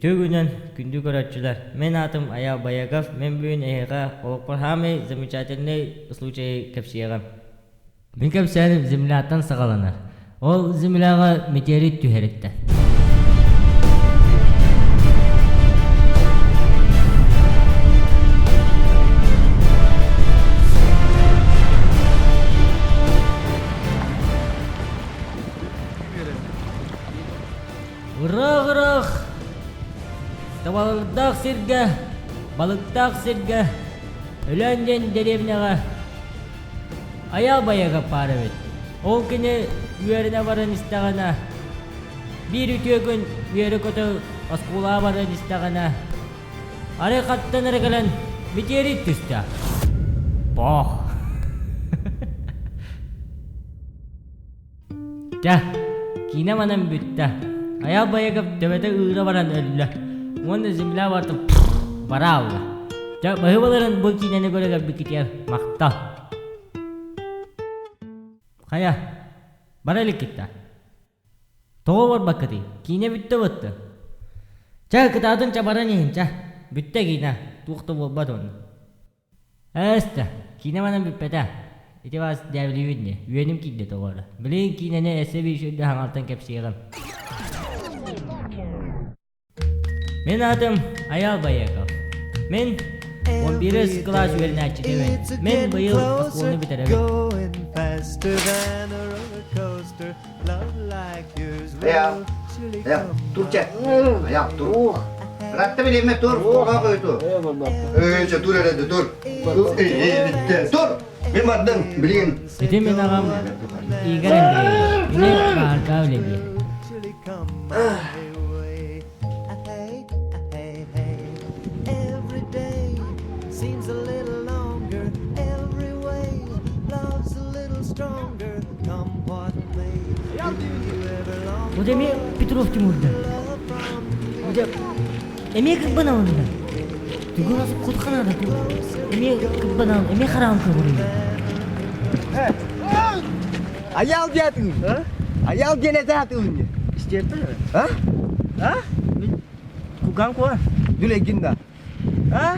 Үтүө күнүнэн, күндү көрөөччүлэр! Мин аатым Айаал Бояков, мин бүгүн эһиэхэ олохпор саамай замечательный случайы кэпсиэҕим. Мин кэпсээним земляттан саҕаланар. Ол земляҕа метеорит түһэриттэн. Ыраах-ыраах табалардаах сиргэ, балыктаах сиргэ Өлөөн диэн дэриэбинэҕэ Айаал Байыакап баар эбит. Ол кини үөрэнэ баран истэҕинэ, биир үтүө күн үөрэ-көтө оскуолаҕа баран истэҕинэ, арай хаттан эрэ кэлэн метеорит түстэ. Бох! Чэ, киинэ манан бүттэ. Айаал Байыакап төбөтө ыыра баран өллө. Уонна земля барыта бара алла. Чэ, баһыыбаларын бу киинэни көрө кэлбиккитигэр махтал. Хайа, бара иликкит да? Тоҕо барбаккытый? Киинэ бүттэ бытты. Чэ, кытаатын чэ баран иһин, чэ. Бүттэ киинэ, туох да буолбат уонна. Эс да, киинэ манан бүппэтэ. Ити баас дьээбэлиибит ини, үөнүм киирдэ тоҕо эрэ. Билигин киинэни өссө биир үчүгэй хаҥалтан кэпсиэҕим. Мин аатым Айаал Байыаков. Мин 11 кылаас үөрэнээччитэбин. Мин быйыл оскуоланы бүтэрэбин. Айаал, айаал, тур чэ. Айаал, тур. Ыратта билиэмэ тур, оҕо көйту. Эй, чэ, тур эрэ, тур. Тур! Мин бардым, билигин. Ити мин аҕам Игорь Андреевич. Кини баарга үлэлиир. Вот эмиэ Петров Тимурда. Вот эмиэ кырбаналында. Тугу кутханада эмиэ кырбанал, эмиэ хараан көҕүрүйү. Аял диэтиҥ. Аял диэн этаатыҥ. Истиэртэ. А? А? Куган куа. Дүлегин да. А?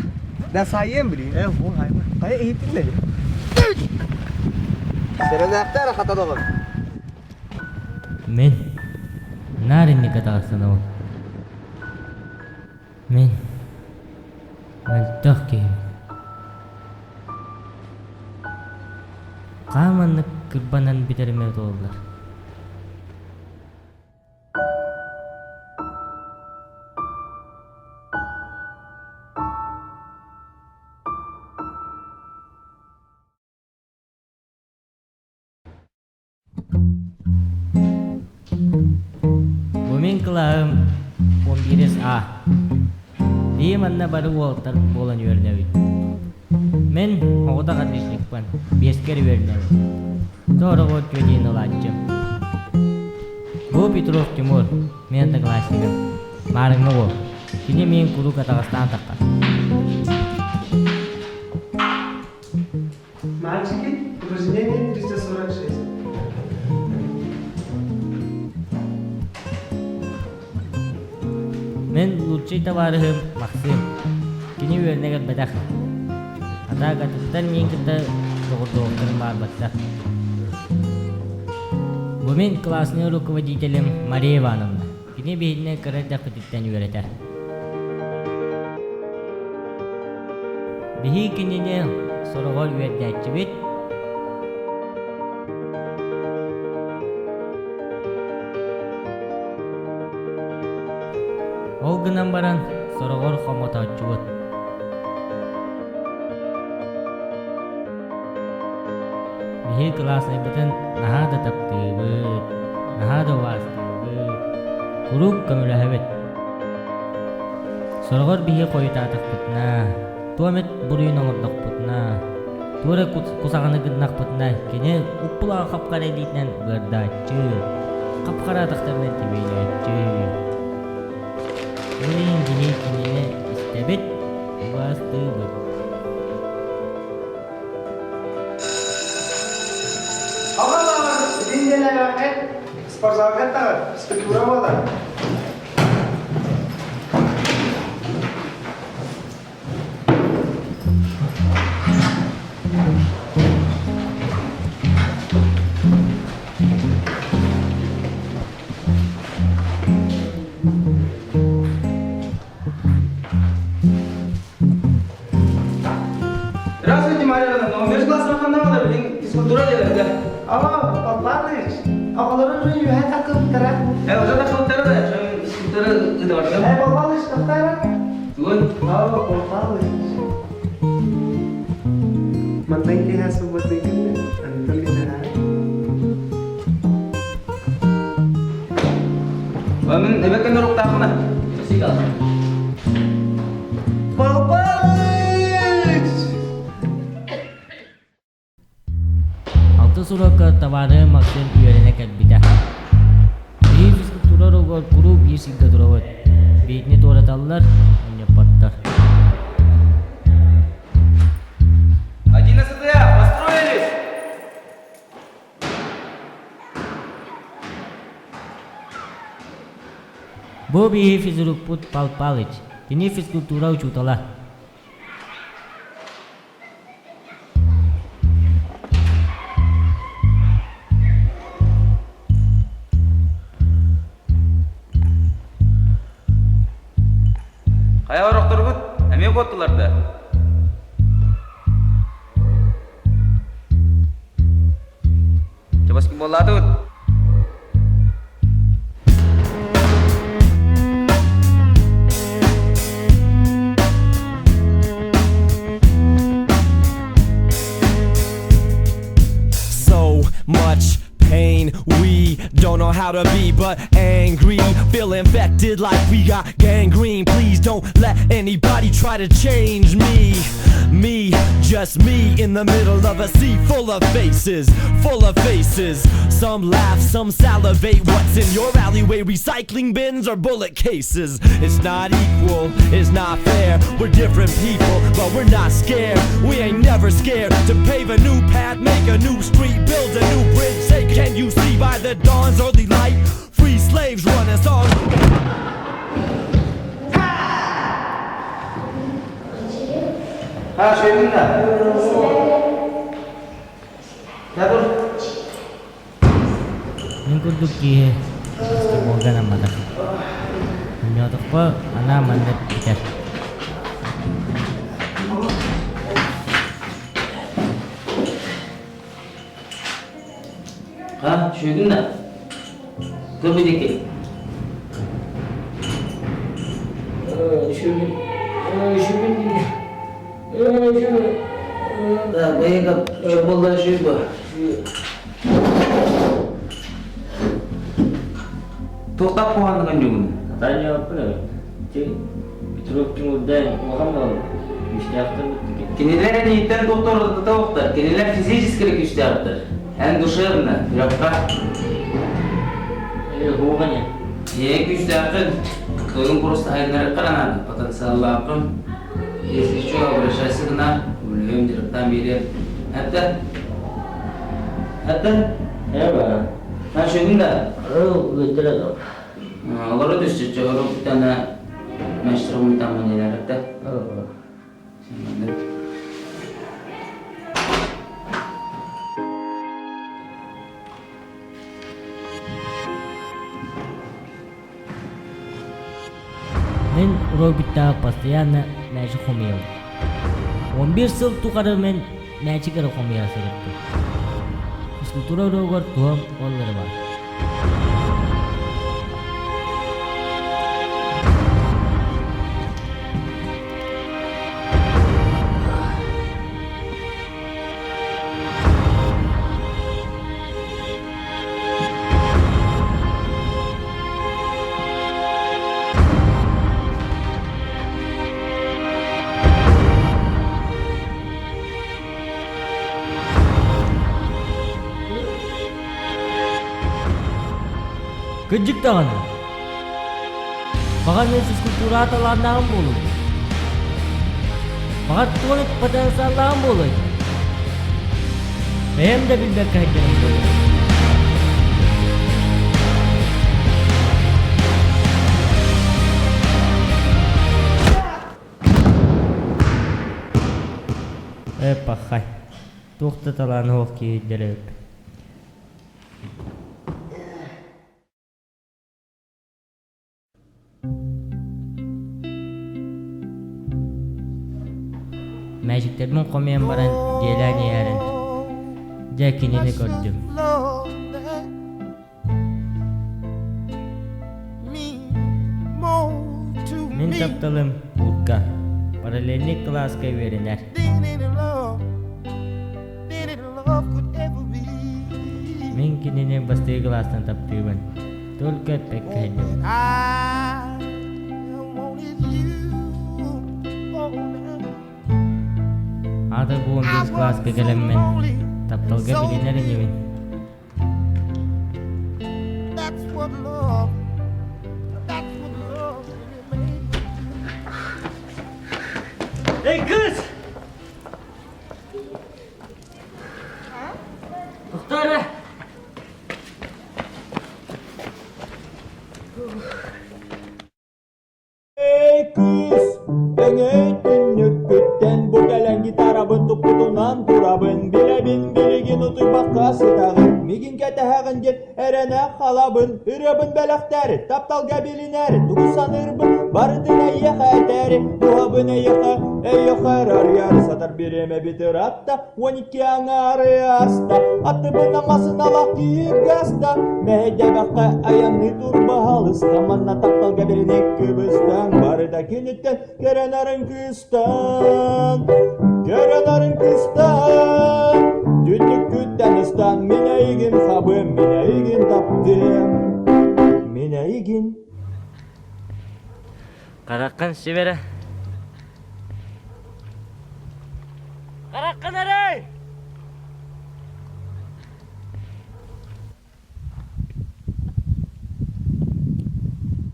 Да сайым били. Э, бу хайма. Кая иһиттин да. Сэрэнээхтэр хатадоҕун. Мен наар инники тахсанабын. Мин мөлтөх киһи. Хаһан маннык кырбанан бүтэрим эбит буоллар. Бу мин кылааһым 11 А. Биһи манна бары уолаттар буолан үөрэнэбит. Мин оҕотох отличникпын, биэскэр үөрэнэбин. Тоороҕо түөтүн ылааччым. Бу Петров Тимур, мин одноклассникым. Маарыҥҥа уол. Кини миин куруук атаҕастаан таххар. Мальчики, упражнение 346. Мин лучший табаарыһым Максим. Кини үөрэнэ кэлбэтэх. Атаакатыттан миин кытта доҕордоһуохтарын баарбаттар. Бу мин классный руководителем Мария Ивановна. Кини биһигини кыра эрдэхпититтэн үөрэтэр. Биһиги кинини сороҕор үөрдээччибит, ол гынан баран сороҕор хомотооччубут. Биһиги кылааснайбытын наһаа да таптыыбыт, наһаа да убаастыыбыт, куруук көмөлөһөбүт. Сороҕор биһиги хойутаатахпытына, туох эмит буруйун оҥордохпутуна, туох эрэ кусаҕаны гыннахпытына, кини уппулаҕа хап-хара илиитинэн быардааччы, хап-хара атахтарынан тибиэлээччи. Ол иһин биһиги кинини истэбит, убаастыыбыт. Аҕалар, итиннэлээххит спортзалга таҕар, физкультура буолар. 11 класс ханна билин физкультура делерге. Aa, Пал Палыч, оҕолорун үөһэ такылтара. Э, уже такылтара да, физкультура ыдыбардым. Э, Пал Палыч, тохтара. Тугун? Aa, Пал Палыч. Мантай киһи субботы күнү, антон генерал. Мин эбэккен уруктаахына. Сигал. Пал Палыч! Алтыс урокка табаарыһым Максим үөрэнэ кэлбитэ. Биһиги физкультура уруогар куруук биир сиргэ турабыт. Биитини туораталлар, мунньуппаттар. 11 А, построились! Бу биһиги физрукпут Пал Палыч. Кини физкультура учуутала. Хайа орохторгут эмиэ куоттулар да? Чэ, баскетболлаатыбыт. So much pain, we don't know how to be but angry. Feel infected like we got gangrene. Please don't let anybody try to change me. Me, just me in the middle of a sea full of faces, full of faces. Some laugh, some salivate. What's in your alleyway? Recycling bins or bullet cases? It's not equal, it's not fair. We're different people, but we're not scared. We ain't never scared to pave a new path, make a new street, build a new bridge. Say, can you see by the dawn's early light? Free slaves run us all. Ha, шөйгүн да. Я тур. Мин курдук киһи баскетболга анамматах. Оонньоотоххо анаа маннык бүтэр. Ха, шөйгүн да. Көрбүдеки. Шүгүн, шүгүн, шүгүн. Да, бэйга чоболла шүйгө. Тоқтап қуандыған жүгін. Таня аппын ти Петров Тимурдан улахан буолан күүстээхтэр бүттүк. Кинилэр энииттэн тохтор, кинилэр физически күстээхтэр. Эн душевно, сүрэххэ. Э, хугане. Е күстээххин. Тойгун просто айнары каранады, потенциаллааххын. Если что, обращайся к нам, үлүһүм директан биэрэр. Әттэ? Әттэ? Эба. На шөгүн да. Ол өтөрө. Олору түстү, чогору тана мәштір таман еләрәктә. Мин урок бүттэҕэ постоянно мээчик хомуйабын. 11 сыл тухары мин мээчик эрэ хомуйа сырыттым. Физкультура уруогар туһам ол эрэ баар. Кырдьык даҕаны, баҕар мин физкультураҕа талааннааҕым буолуо дуо? Баҕар туох эмит потенциаллааҕым буолуо дуо? Бэйэм да билбэккэ сылдьарым буолуо. Ээ, пахай, туох да талаана суох киһи эбиппин. Мээчиктэрбин хомуйан баран дьиэлээн иһэн Дьэ кинини көрдүм. Мин тапталым Урка. Параллельный кылааска үөрэнэр. Мин кинини бастакы кылаастан таптыыбын. Только эппэккэ иһиллибит. Аата буолан биэс кылааска кэлэммин, тапталга билинэр инибин. Эй, кыыс! Тохтоо эрэ! Эй кыыс, өҥөй түннүккүттэн бу кэлэн гитарабын туппутунан турабын, билэбин билигин утуйбакка сытаҕын, мигин кэтэһэҕин диэн эрэнэ халабын, ырыабын бэлэхтээри, тапталга билинээри, тугу саныырбын барытын эйиэхэ этээри, туһабын эйиэхэ, эйиэхэ арыйаары сатар бириэмэбит ыраатта, 12 аҥаары ааста, аттыбына масыналаах киһи гаста, мэһэйдээбэххэ айанныы турбаһалыста, манна тапталга бэринэ кыбыстан, барыта киниттэн көрөн арын кыыстан, көрөн арын кыыстан, түннүккүттэн ыстан, мин эйигин хабым, мин эйигин таптыам, мин эйигин. Хараххын сибэрэ. Хараххын эрэй!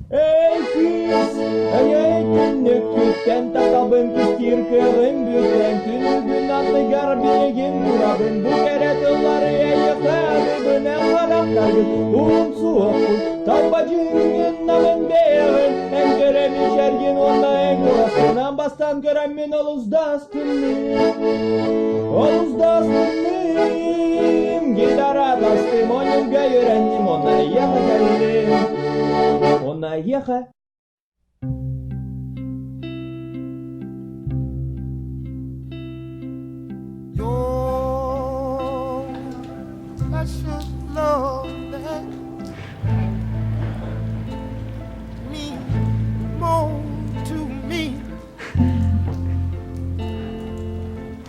Эй кыыс, эй түннүккүттэн тапталбын кистиир кыаҕым бүтэн, күнүгүн анныгар билигин турабын, бу кэрэ тыллары эйиэхэ аныыбын, эн харахтаргын умсуохпун, талба дьүһүҥҥүн намын бэйэҕин, эн көрөм ичэргин уонна эн кыласкынан бастаан көрөммүн олус да астынным, олус да астынным, гитара тастым, ойуурга үөрэнним, онно эйиэхэ кэллим, онно эйиэхэ. Your precious love that means more to me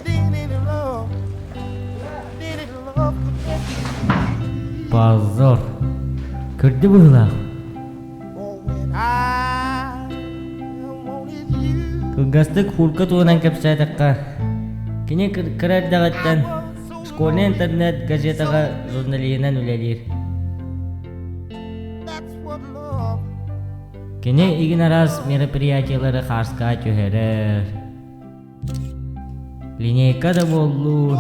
than any love, than any love could ever be. Позор. Көрдү быһыылаах. Кылгастык Хурка туһунан кэпсээтэххэ, кини кыра эрдэҕиттэн школьный интернет газетаҕа журналиһынан үлэлиир. Кини игин араас мероприятиелары хаарскаҕа түһэрэр, линейка да буоллун,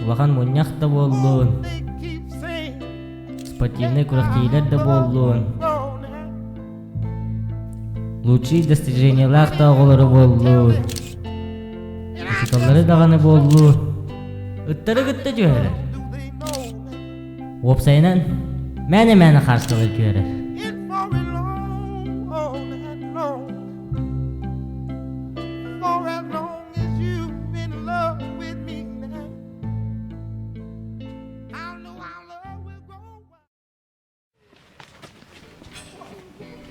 улахан мунньах да буоллун, спортивнай күрэхтэһиилэр да буоллун, лучшие достижениелаах да оҕолоро буоллун, учууталлары даҕаны буоллун, ыттары кытта түһэрэр. Уопсайынан, мээнэ-мээнэ хаарскалары түһэрэр.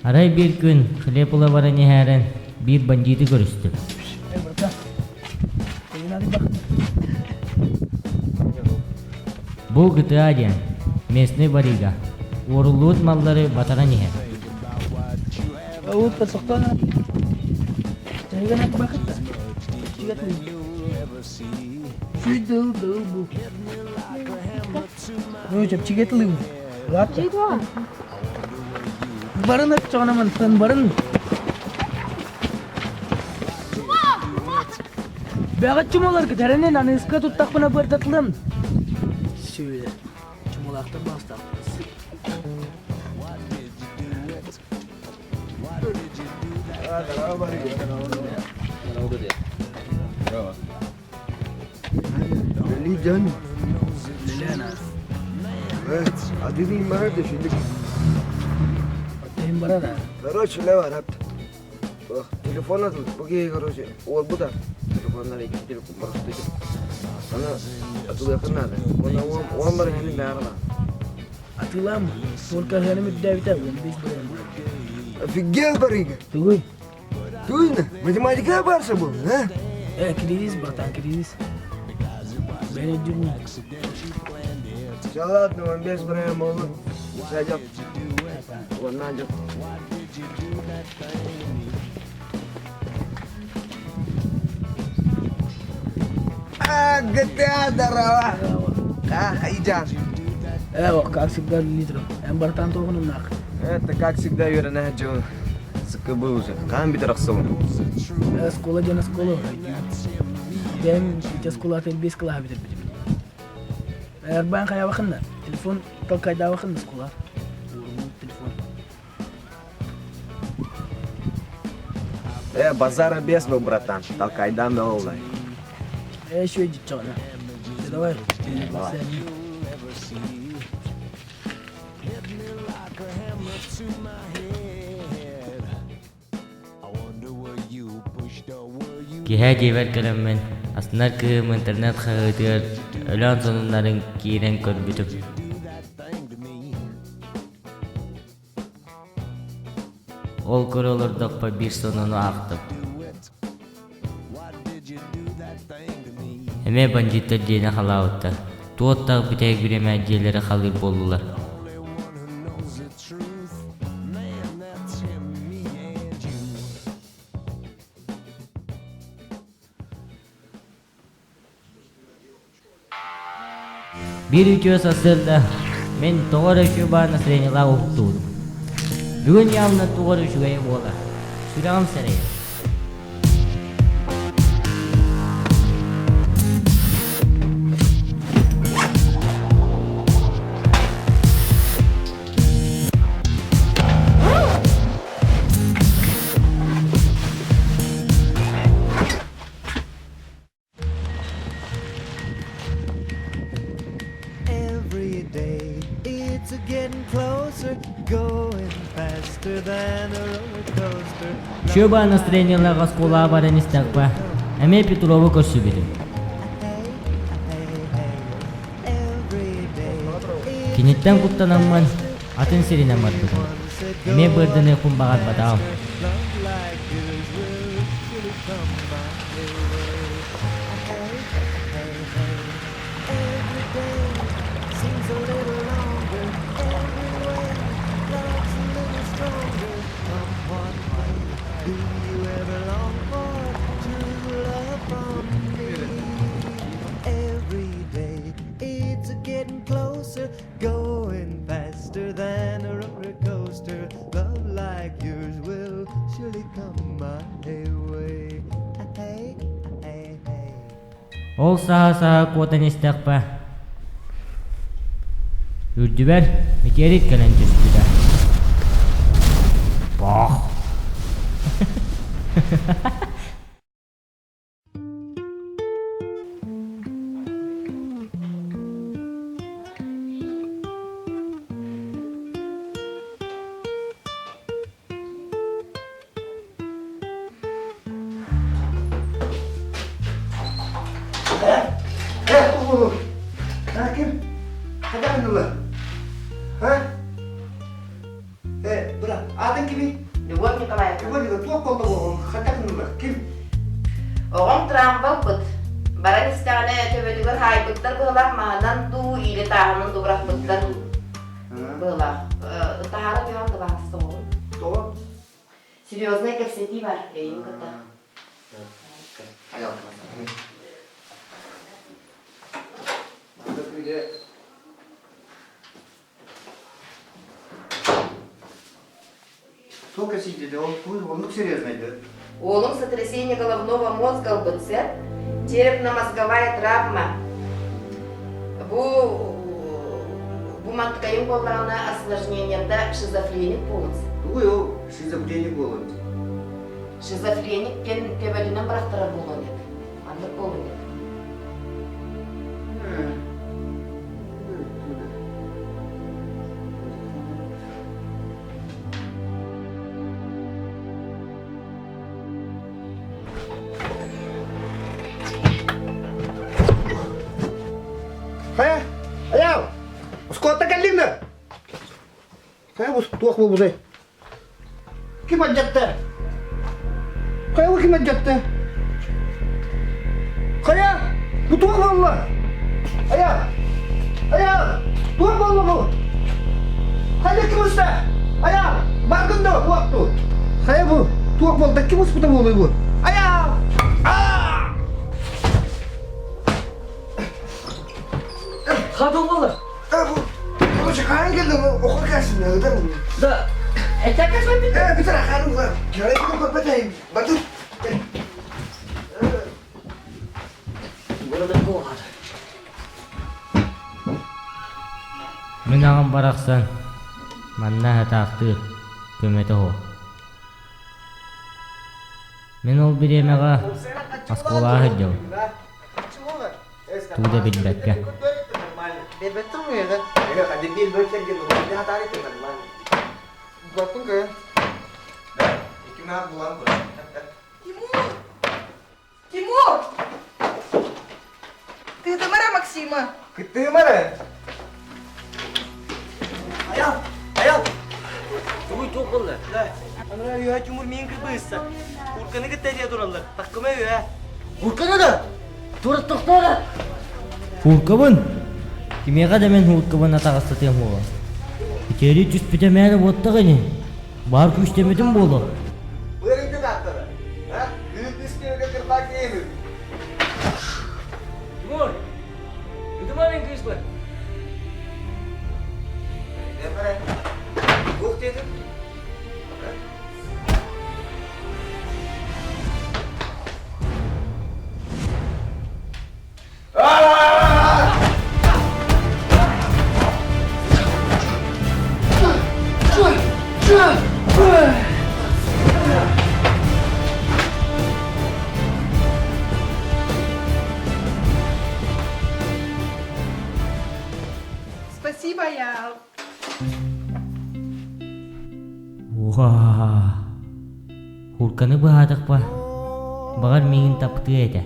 Арай биир күн хлеб ыла баран иһээрэн биир бандьыыты көрүстүм. Бу ГТА диэн местный барыга уоруллубут маллары батаран иһэр. Чэпчэки тылыбын. Барын оччоҕуна мантан барын. Бэҕэт чумаларгыт эрэнин аныыска туттахпына бырдатылым. Сүөлэ. Чумалаахтар баастаахпын. Лиден. Короче, лева рапт. Телефон атыл. Буги, короче, уолбута. Телефоннар икки телефон бар. Аны атылыаххын наада. Уонна уон уон барыһын бэҕэ ылаҕын. Атыылаам, только аһыаным үрдээбитэ 15 бырыһыан. Офигел барыга! Тугуй? Туйна, математика барса был, а? Э, кризис, братан, кризис. Бэйэ дюрни. Все ладно, он без брэм болу. Сойдет. Ладно, идет. А, GTA, здорово! А, Айдян. Э, как всегда, литров. Эн братан тоҕунум нах. Это как всегда үөрэнэ дьон. Сыкыбы уже. Хаан бүтэр охсобун. Э, школа диэн оскуола Бэйэм ити оскуолата 5 кылааһы бүтэрбитим. Эрбаан хайабахынна? Телефон толкайдаабахынна оскуола. Ууруммут телефон. Э, базара без был, братан. Толкайдан да оллай. Э, еще иди чоҕына. Давай. Давай. Киэһэ дьиэбэр кэлэммин, астынар кыыһым интернет хаһыатыгар Өлөөн сонуннарын киирэн көрбүтүм. Ол көрө олордохпо биир сонуну аахтым. Эмиэ бандьыыттар дьиэни халаабыттар. Туоттаах бүтэһик бириэмэ дьиэлэри халыыр буоллулар. Биир үтүө сарсыарда мин тоҕо эрэ үчүгэй баар настроениелаах уһуктуубун. Бүгүн явно туох эрэ үчүгэйэ буолар. Сүрэҕим сэрэйэр. Every day it's a getting closer, going faster than a roller coaster. Чуба настроениелаах оскуолаҕа баран истэхпэ, эмиэ Петрову көрсүбүтүм. Киниттэн куттанаммын атын сиринэн барбытым. Эмиэ быарданыахпын баҕарбатаҕым. Going faster than a roller coaster. Love like yours will surely come my way. Hey, hey, hey. Ол саһа-саһа куотан истэхпэ, үрдүбэр метеорит кэлэн түспүтэ. Бах! Э, оҕолор, ким? Хайдах ыла? Ха? Э, быра, аатыҥ кимий? Любовь Николаевна. Любовь Николаевна, туох буолла оҕоҥ? Хайдах ыла? Ким? Оҕом трамвалбыт. Баран истэҕинэ төбөтүгэр хаайбыттар быһылаах маһынан дуу, или тааһынан дуу бырахпыттар быһылаах. Таһаара түһэн табаарыста оҕом. Тоҕо? Серьезная кэпсэтии бар, эйигин кытта. Туох кэпсиирдэ ол оннук серьезнайда. Уолум сотрясение головного мозга ылбыт сэр. Черепно-мозговая травма. Бу бу мантыкайым буоллаҕына осложнениета шизофреник буолуц. Тугуй ол шизофреник буолуон? Шизофреник диэн төбөтүнэн бырахтарар буолуон эт. Аннык буолуон эт. Хайа бу туох буолбутай? Ким алдьатта? Хайа бу ким алдьатта? Хайа? Бу туох буолла? Айа! Айа! Туох буолла бу? Хайа ким уста? Айа! Баргын да уотту! Хайа бу? Туох буолда? Ким успута буолуй бу? Айа! Аа! Хатыл буолар. Короче, хаһан кэллиҥ? Охо кээсин, ыытар. Да. Этэкэ сөпүт. Э, бүтэр ахаарын була. Кэлэн көрбөт Батын. Мин аҕам барахсан манна сатаахтыыр, көмөтө суох. Мин ол бириэмэҕэ оскуолаҕа сылдьабын. Тугу да билбэккэ. Тимур! Тимур! Тыытыма эрэ Максима! Кыттыыма эрэ! Аял! Аял! Тугуй туох буолла? Ана үһэ Тимур миин кырбыысса. Курканы кытта диэ тураллар. Таккыма үһэ. Курканы да! Тура тохтоо Куркабын! Кимиэхэ да мин куркабын атаҕастатыам буолуо. Итиэри түспүтэ мээнэ буоттах ини. Баар күүстэммитим буолуо. Быарыҥкы дааттара. А? Кыыс кыыс кырбаак диэбит. Тимур! Ыдыма мин кыыспын! Туох диэтин? Спасибо, я... Уха! Курканы быһаатахпа, баҕар миигин таптыа этэ.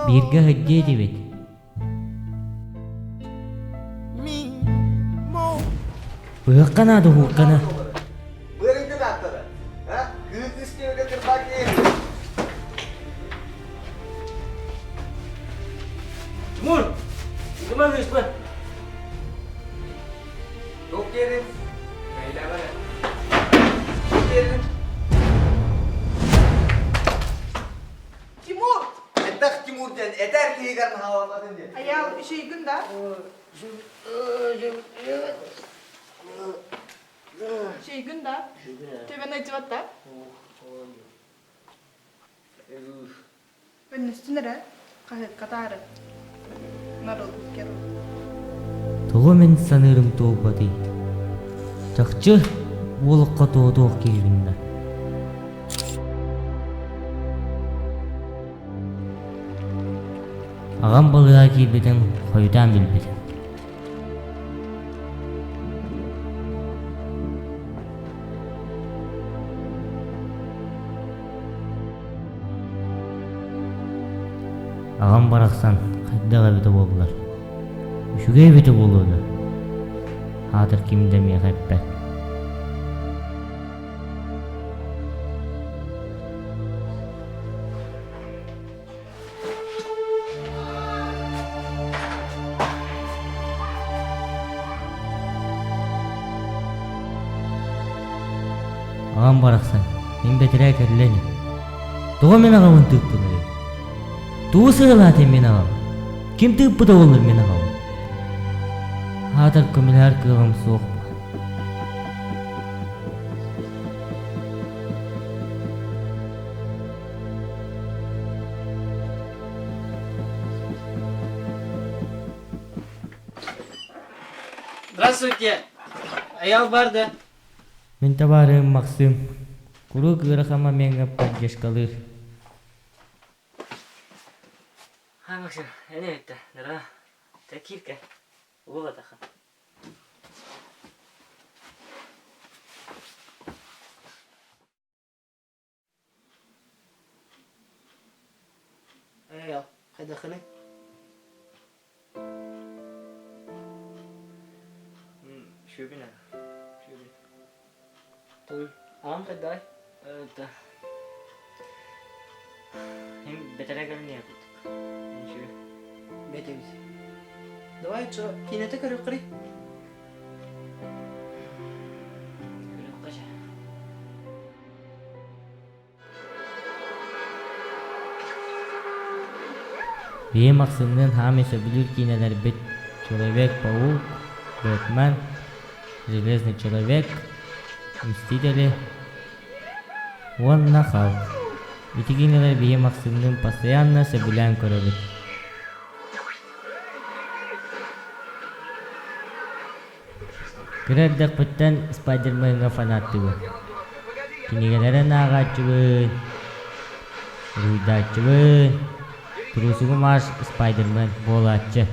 Бииргэ сылдьыа этибит. Быһыахха наада уһуурканы. Быарыҥкын ааттара. А? Кыыс кыыс кырбаак Тимур! Тимур кыыспын! Туох диэтиҥ? Мэйлэҕэ. Туох диэтиҥ? Тимур! Элбэх Тимур диэн этэр киһигэр наһааланатын диэн. Аял, үчүгүйгүн да? Үчүгүйгүн да? Төбөн ыйдьыбат да? Өннөстүн эрэ, хаһыакка таары. Нарыл керу. Тоҕо мин саныырым туолбатый? Чахчы, буолукка туотуох киһибин да. Аҕам балыыһа киирбитин хойутаан билбитим. Аҕам барахсан хайдах эбитэ буоллар, үчүгэй эбитэ буолуо да, аатыр ким да миэхэ эппэт. Аҕам барахсан, мин бэтэрээ кэллэ ини. Тоҕо мин аҕабын тыыттыларый? Тугу сыалаатым мин аҕам? Ким тыыппыта буоллар мин аҕам? Аатар көмөлөһөр кыаҕым суох. Здравствуйте! Аял бар да? Мин табаарыһым Максим куруук ыарахан момеҥҥа поддержкалыыр. Ха, Максим, эне өттө, дара, кирка, уолатаха. Аял, хайдахыный? Шөбүнэ. Оттон аҕам хайдаҕай? Это... Им бэтэрэ кэлин курдук. Ничего. Бэтэбит. Давай чо, киинэтэ көрүөххүрүй? Көрүөххэ чэ. Биһи Максимныын хаамай сөбүлүүр киинэлэрбит «Человек-паук», «Бэтмен», «Железный человек», «Мстители» уонна «Халк». Ити киинэлэр биһи Максимныын постоянно сөбүлээн көрөбүт. Кыра эрдэхпиттэн Спайдермеҥҥа фанаттыыбын. Кинигэлэрин ааҕааччыбын, уруһуйдааччыбын, трусугум аас Спайдермен буолааччы.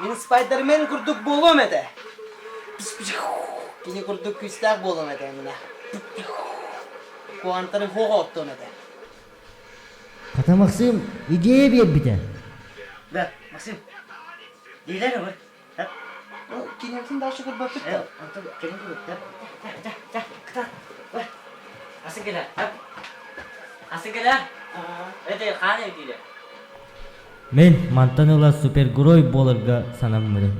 Мин Спайдермен курдук буолуом этэ. Кини курдук күүстээх буолуом этэ мина. Куантары хуоҕа оттуом этэ. Хата Максим идея биэрбитэ. Да, Максим. Диилэр өр. Киниэхин дальше көрбөппүт да. Онтон кэлин көрбөттөр. Да, да, кыта. Асы кэлэ. Асы кэлэ. Это хаан эбитиилэ. Мин мантан ыла супергерой буоларга санаммытым.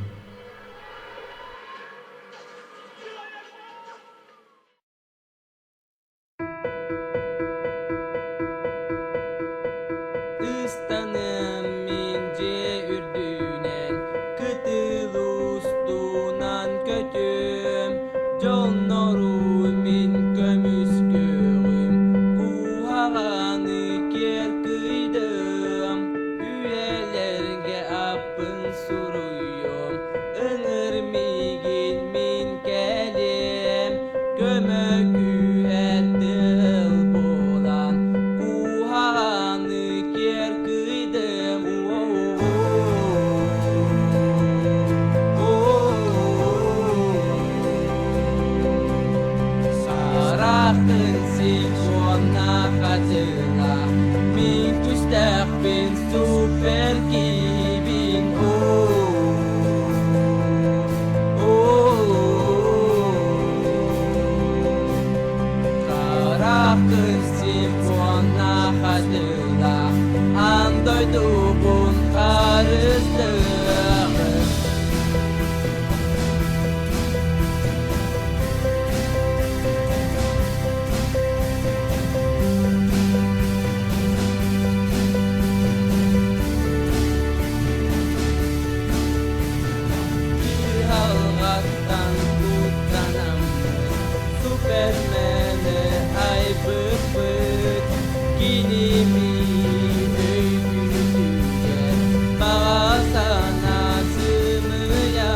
Ыстаным мин дьиэ үрдүнэн, кытыл устунан көтүөм, дьоннору мин көмүскүөҕүм, куһаҕаны киэр кыйдым, үйэлэргэ аппын суруйуом, ыҥыр миигин мин кэлиэм, көмө күүһэ тыл буолан, куһаҕаны киэр кыйдым. Сарахтын симфона хатыла, мин түстээхпин супер киһибин. Харахтын симфона хатыла, аан дойдубун харыстыаҕым. Кыһалҕаттан куттанаммын Супермени айбыппыт Кини миин өйдүүтүгэр Баҕа санаа сымыйа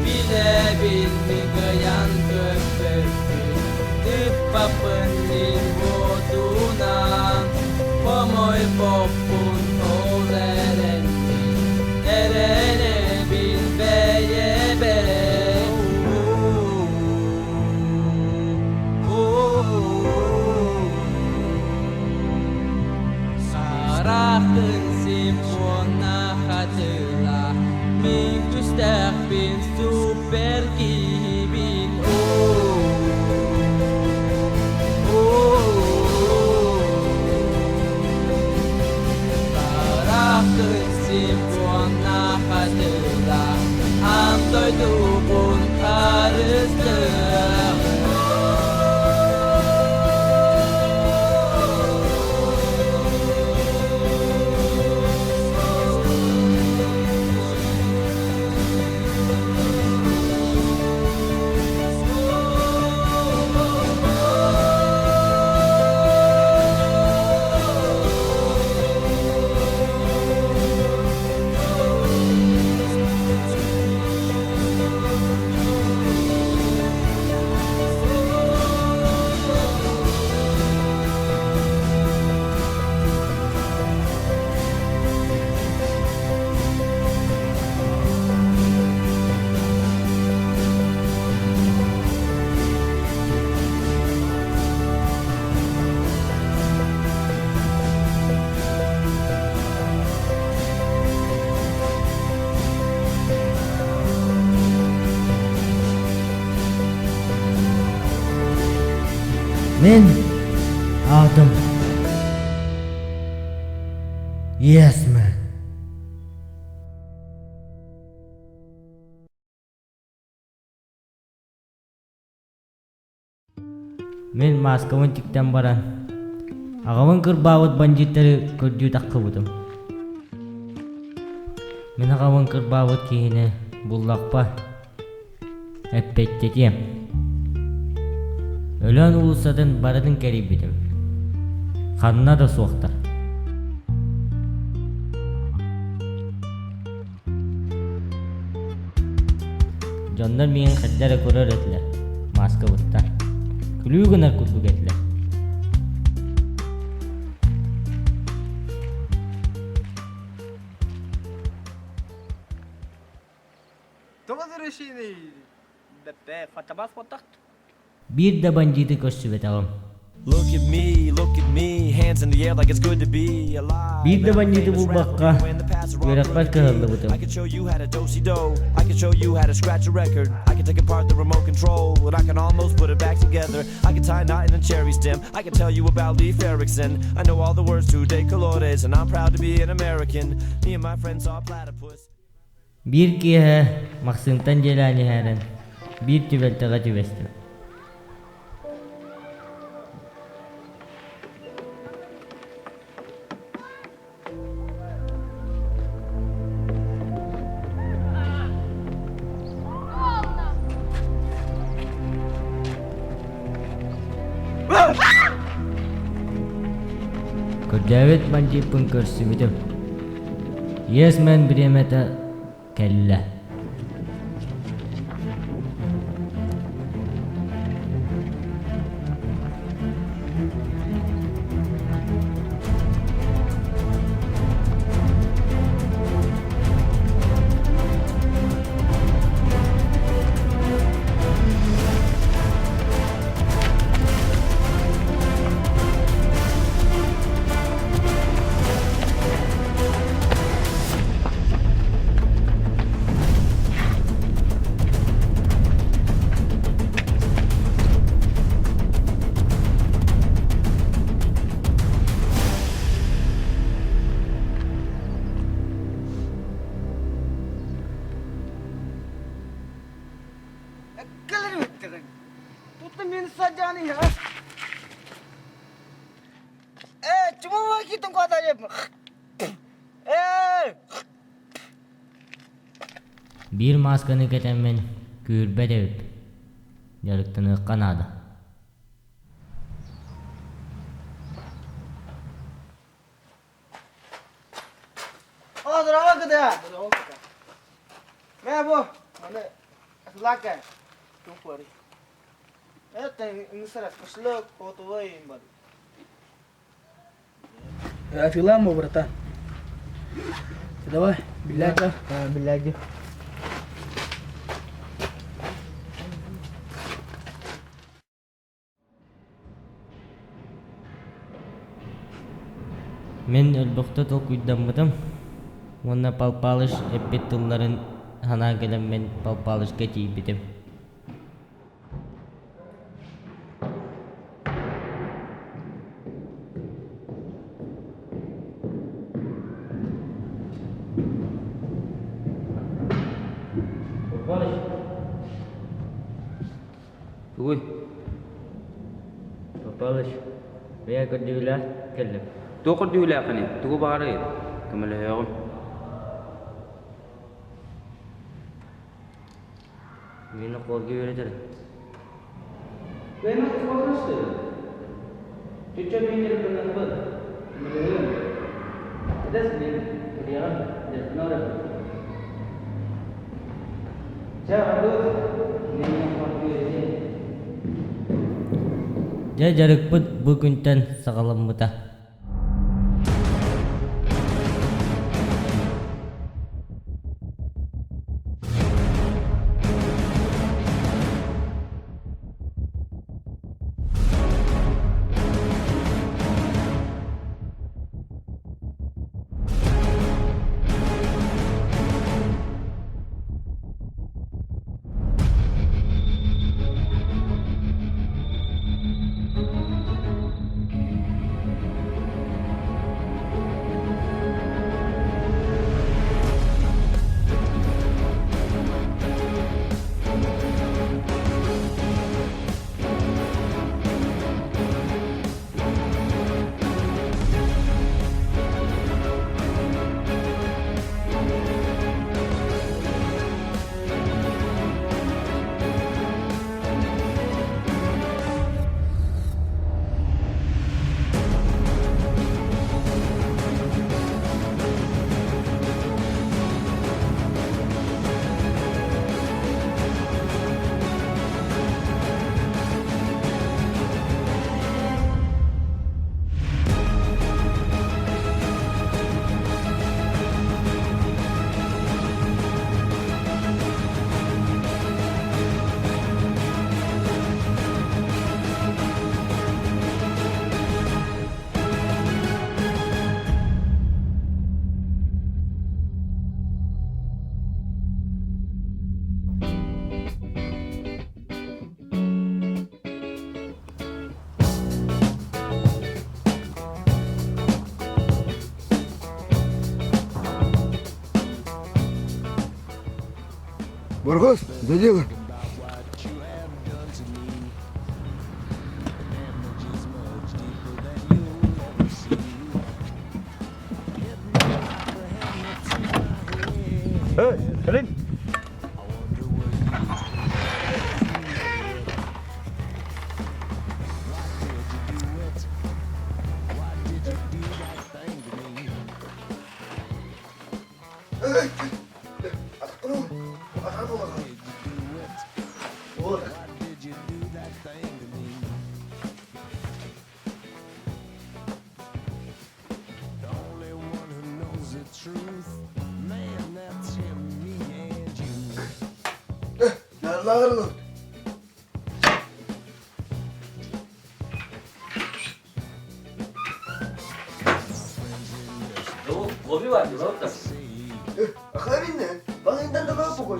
Билэбин мин кыайан көппөппүн Ыппаппын мин уотунан Хомойбоппун ол эрэнмин Эрэнэбин бэйэбэр Сарахын симфона хатыла Мин түстээхпин супер киһибин Сарахын симфона хатыла Аан дойдубун харыстыаҕым. Мин аатым Yes man. Мин мааскабын тиктэн баран, аҕабын кырбаабыт бандьыыттары көрдүү таххыбытым. Мин аҕабын кырбаабыт киһини буллахпа, эппиэттэтиэм. Өлөөн уулуссатын барытын кэрийбитим. Ханна да суохтар. Дьоннор миигин хайда эрэ көрөр этилэр, мааскабыттан. Күлүү гынар курдук этилэр. Биир да бандьыыты көрсүбэтэҕим. Look at me, look at me, hands in the air like it's good to be alive. Биир да бандьыыты булбакка, үөрэхпэр кыһаллыбытым. I can show you how to do-si-do. I can show you how to scratch a record. I can take apart the remote control, and I can almost put it back together. I can tie a knot in a cherry stem. I can tell you about Leif Erikson. I know all the words to De Colores, and I'm proud to be an American. Me and my friends are platypus. Биир киэһэ Махсыынтан дьиэлээн иһээрэн, биир түбэлтэҕэ түбэстим. Көрдөөбүт бандьыыппын көрсүбүтүм. Yes Man бириэмэтэ кэллэ. Биир маасканы кэтэммин күүрбэт эбит, дьарыктаныахха наада. О, здорово, ГДА! Мэ бу, аны лака. Это ыңсырас кошелек, отовой им бар. Атыылаан братан. Давай, билляга. Билляги. Мин өлбөхтө толкуйдаммытым уонна Пал Палыч эппит тылларын санаан кэлэммин Пал Палычка тиийбитим. Тугуй? Павлович, бэйэ көрдүүлээх кэллим. Туох көрдүүлээххиний? Тугу баҕарый? Көмөлөһүөҕүм. Мин оҕолорго үөрэтэр. Бэйэм смотришь Чүччэ миинер гыннарбыт. Көмөлөһүөм. Эдэс мин кириэҕим, дьарыктанар Чэ, ордук. Мин оҕолорго үөрэтиэм. Дьэ дьарыкпыт бу күнтэн саҕаламмыта. Баргас, за дело. Эй, кэлин. Лааҕыр Лови бар, лови Ахаринне, балайдан да лапу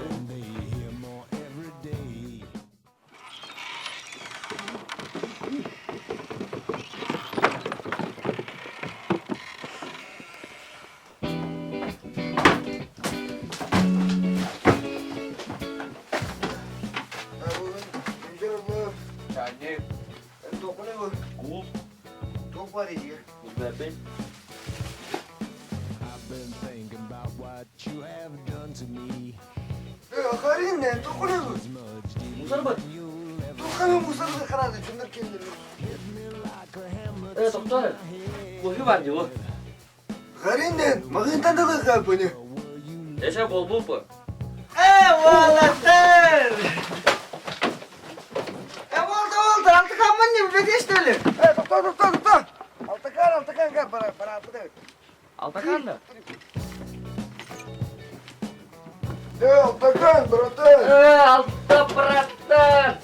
Э, тоқтар. Кофе бар дии. Гариннен, магынтан да капыны. Эше болбупу. Э, уолаттар! Э, oldu oldu. Алтыкаммын не билбетин что ли? Э, тохтоо, тохтоо, тохтоо. Алтакан, алтакан, кап, бара, бара, бара. Алтакан да? Э, алтакан, братан. Э, алта, братан!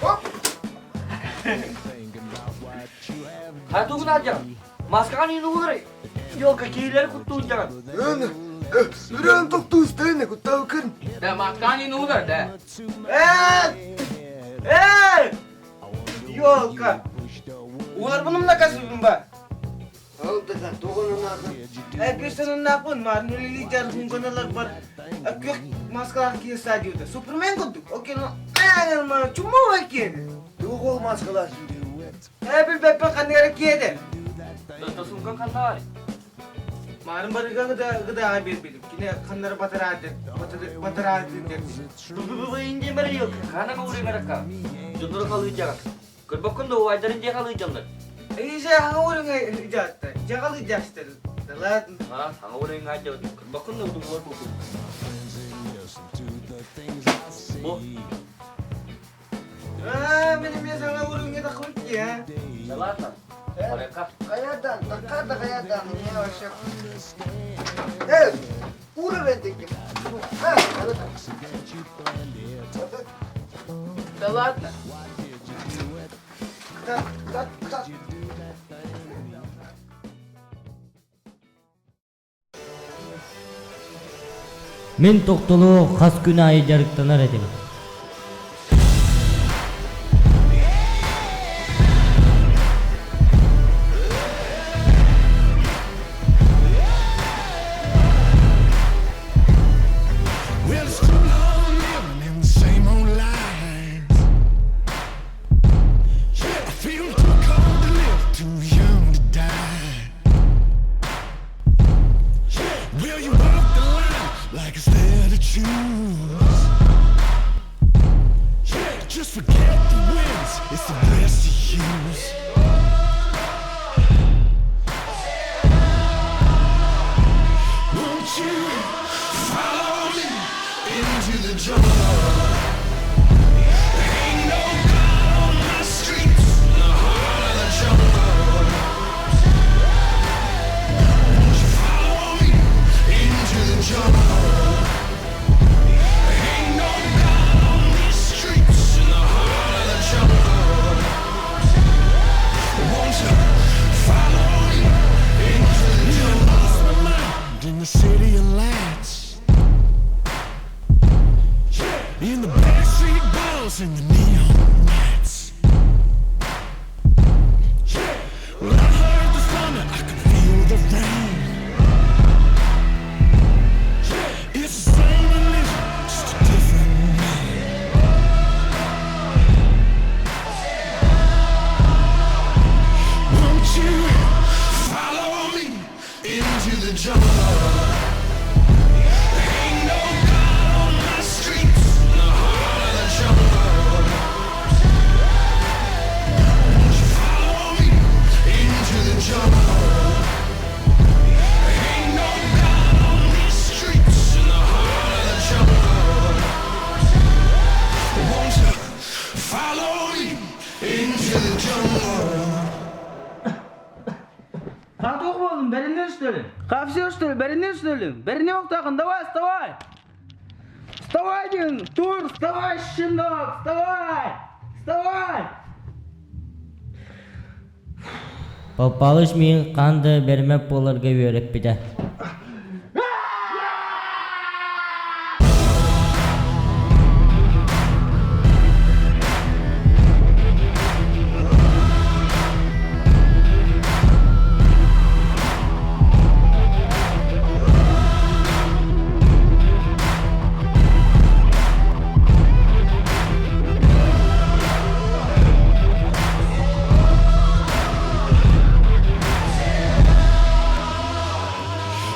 Оп. Хайа тугун аджан? Маскаҕын иин угулары. Елка киилери куттуун дьаҕан. Үрэн тоқту үстәйне, куттау кін. Да, маскаҕын иин угулар, да. Э! Э! Елка! Улар бұным наказываем ба? Алтакан, тоғынын атын. Э, персонын напын, марын өлі жарғын бар. Көк маскалар кие стадиода. Супермен кудук. Окей, ну, э, мана чума екен. Туғы ол маскалар. Э, билбеппен қандай киеді. Сумкаң ханна бар? Марын барыга гыда гыда бер билим. Кине каннары батырады, батырады деп. Бу инде бер елка. Хана уурин аракка. Дьоннору халыы дьаҕан. Көрбөккүн да уайдарын дьиэ халыы дьоннор. Иже хаңа урыңа жатты. Жагалы жашты. Да ладно. А, хаҥа уурин аджа. Көрбөккүн да удугуар бу. Бу. А, мен мен саңа урыңа да койду я. Да ладно. Барыка. Каядан, такка каядан, не вообще. Э, уровень таким. А, Да ладно. Так, так, так. Мин тохтолу хас күн аайы дьарыктанар этим. Well, it's too long living in the same old lies. I feel too cold to live, too young to die. Well, you walk the line like it's there to choose. Just forget the wins, it's the best to use. Won't you follow me into the jungle? Ain't no God on my streets, in the heart of the jungle. Won't you follow me into the jungle? Ain't no God on these streets, in the heart of the jungle. the jungle. Ain't no God on my streets, in the heart of the jungle. Won't you follow me into the jungle? Ain't no God on these streets, in the heart of the jungle. Won't you follow me into the jungle? Хатух буоллум, бэриннин что ли? Хавсё что ли, бэриннин что ли? Бэрини охтоохун, давай, вставай! Вставай, диэн, тур, вставай, щенок, вставай! Вставай! Палыч миигин хаан да бэримэт буоларга үөрэппитэ.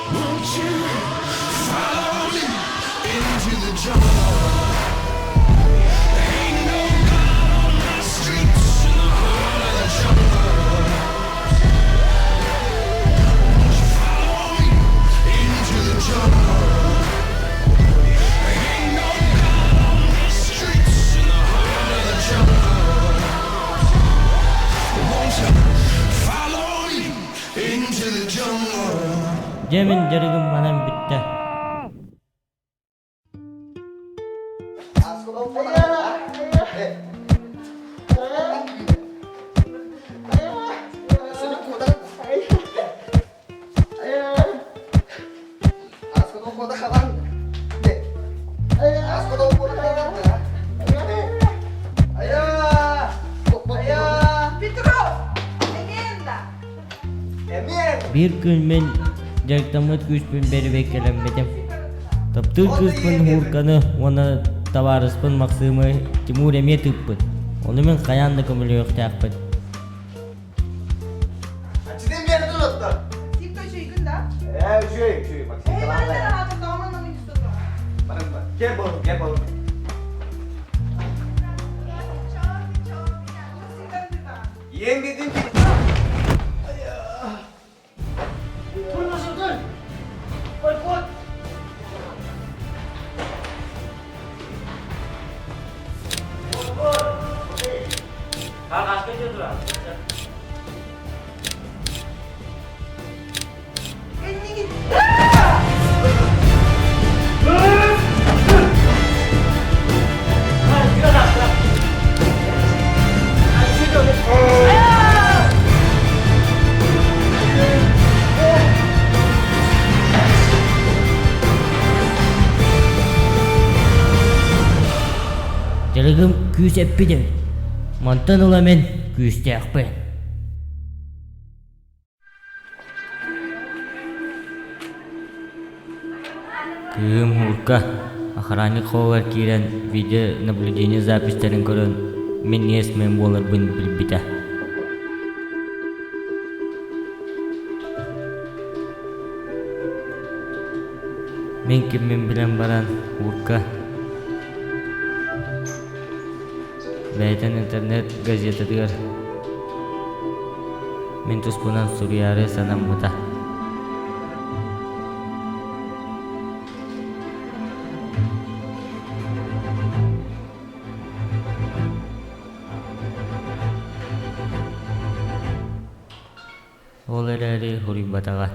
Won't you follow me into the jungle? Ain't no God on my streets in the heart of the jungle. Won't you follow me into the jungle? Ain't no God on these streets in the heart of the jungle. Won't you follow me into the jungle? Дьэ мин дьарыгым манан бүттэ. Петров! Легенда! Биир күн мин дьарыктаммыт күүспүн бэрибэккэлэммитим. Таптыыр кыыспын Мурканы уонна табаарыспын Максимы Тимур эмиэ тыыппыт. Ону мин хайаан да көмөлөһүөхтээхпин. Тип үчүгүн да? Ээ, үчүгэй, үчүгэй, Максим. Эй, бары да аатын тоҕомон номин түстүн. Баран бар. Кел болун, кел болун. Иэҥ дедин ки... Дьарыгым күүс эппит эбит. Мантан ыла мин күүстээхпин. Кыым Мурка охранник хоһугар киирэн видеонаблюдение записьтарын көрөн мин иэс-мэн буоларбын билбитэ. Мин киммин билэн баран Урка бэйэтин интернет газетатыгар мин туспунан суруйаары санаммыта. Ол эрээри суруйбатаҕа.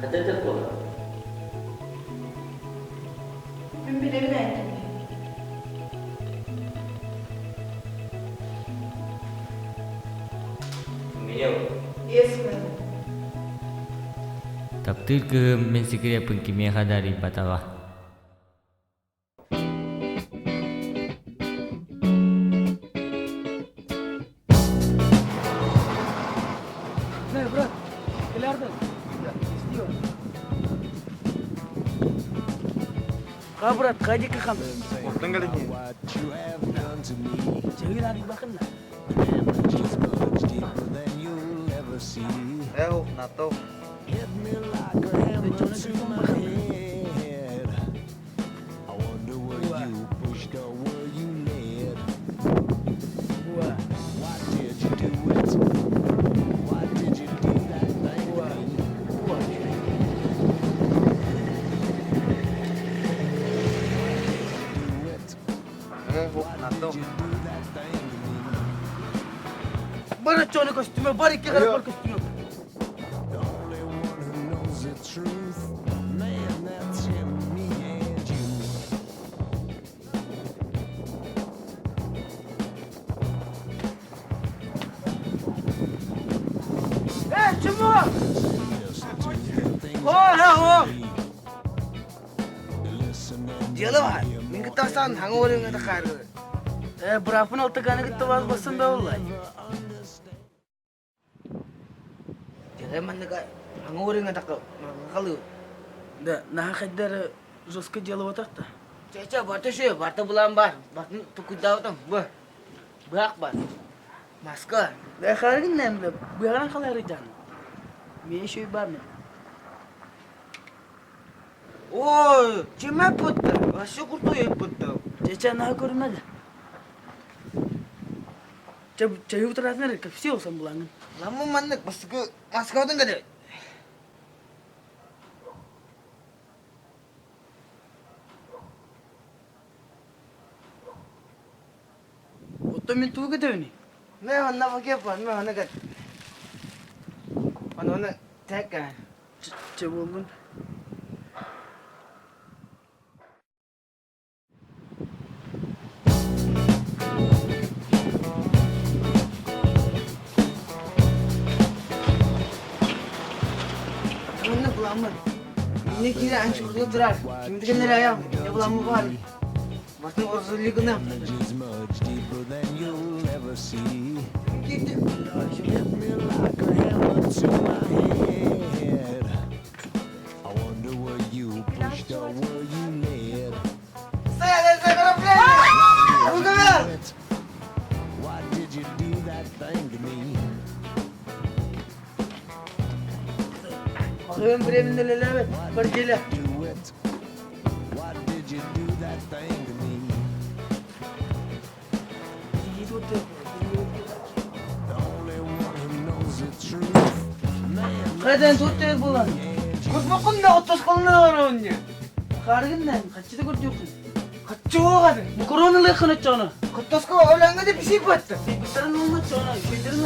Хата да буолар. Мин билэбин эн кимҥин. Меня Yes, мэм. Таптыыр кыыһым мин секреппин кимиэхэ да арыйбатаҕа. Не, брат, кэлэрдин. Истио. Ха, брат, ходи кахам. Оттон кэлин Чэгин арыйбакынна. Эу, НАТО. НАТО. Бар оччону көстүмэ, бар икки бар көстүмэ. Э, чему? О, о, о! Дело бар. Мин кытарсан хаҥа орыҥа тахааргы. Э, бырапын алтыганы кытта бас басын да оллай. Дьэ, манныга хаҥа орыҥа такы маңҕалыы. Да, наһаа хайдары жестко дело так-то. Чэ-чэ, барта шö, барта булан бар. Бартын тукуйдаабытым. Бу. Быһах бар. Маска. Да харгын нэмлэ, быһаран халарыйдан. Мен еще бар мен. Ой, чеме пытты. Вообще крутой пытты. Чэ-чэ, наһаа көрүмэдэ. Чэ, чэйи утаратынар, как все усан булаңын. Ламмы маннык бастакы Москвадан кэлэ. Оттон мин тугу көтөбүнүй? Мэ онно бакеп бар, мэ онно кэт. Ону ону тэкка. Чэ буоллун. Онно буламмын. Мине кире анчуклы турар. Ким дигәннәр аяк, не буламы бар. Батын орзулигына. Аҕыйын временно үлэлээбэт, бар дьиэлэ. Хайдан туттер булан. Кутмакын да оттосколны онне. Харгыннан, хаччыта көрдүөххүн. Хаччугады. Мукороны лыхын оччоно. Коттоско оланга да писи батты. Бисарын олма чоно, шөйдерин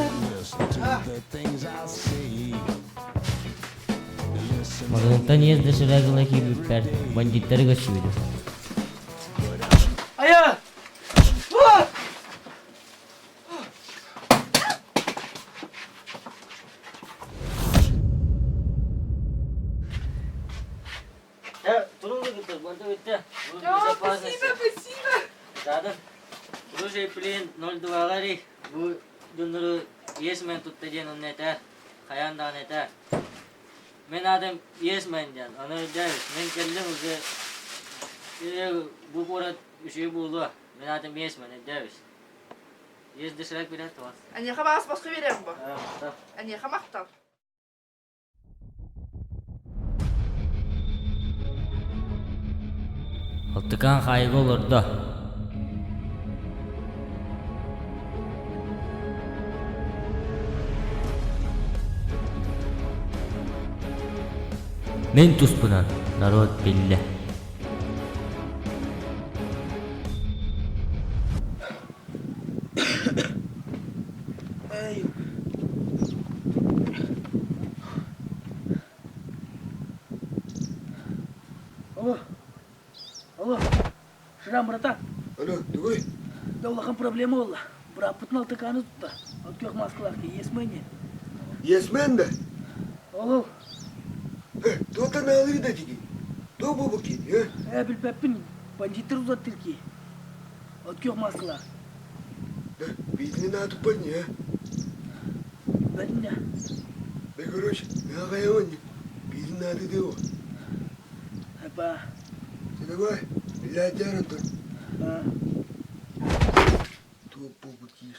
Маҕаһыынтан иэс да шыраагыла киирбиппэр бандьыыттары көрсүбүтүм. Айа! Спасибо, спасибо. Дадым. Слушай, блин, 02-ҕа бу дьоннору иэс-мэн тутта диэн онно этэр. Хайаан даҕаны этэр. Мин аатым иэс-мэн диэн. Ону өйдөөбүт. Мин кэллим уже бу куорат үчүгэй буолуо. Мин аатым иэс-мэн өйдөөбүт. Иэс дешевек билэр туох. Эйиэхэ баас босхо биэриэм бу. Эйиэхэ махтал. Алтыкаан хаайыга олордо. Мин туспунан норуот биллэ. Алло. Алло. Шрам, братан. Алло, тугуй? Да улахан проблема буолла. Бырааппытын алтыкааны тутта. От күөх маскалаах есмен Есмен да? Ол ол. Туохтан аалыы да тиги? Туох буолбут киһи, э? Ээ, билбэппин. Бандиттар узаттыр ки. От күөх маскалаах. Биитини наатыппат не, э? Билбэтин Да, короче, наҕайабын биитин нааты дио. Апа. Давай, блядь, Антон. Туох буолбут киһи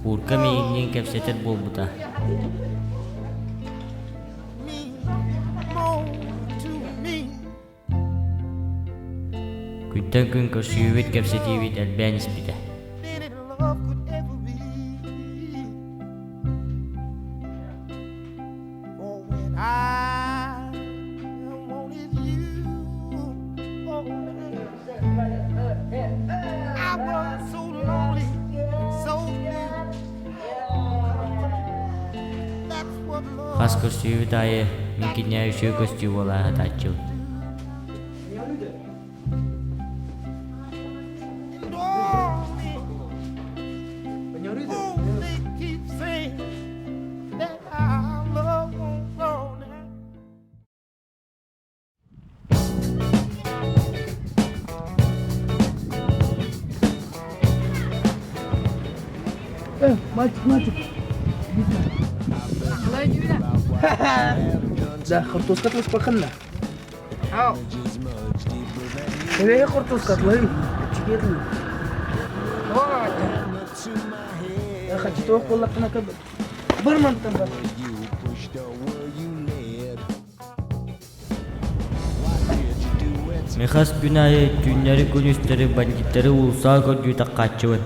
Куурка миигинниин кэпсэтэр буолбута. Күнтэн күн көрсүһүүбүт, кэпсэтиибит элбээн испитэ. Хас көрсүһүүбүт аайы мин киниэхэ үчүгэй көстүү буола сатааччыбын. Мальчик, мальчик. Да, хортуоска тылыспакынна. Эбэйэ хортуоска тылын. Чиге тылын. Хачытоох буоллаххына бар мантан бар. Михас күн аайы түүннэри-күнүстэри бандиттары уулуссаҕа көрдүү таххааччыбын.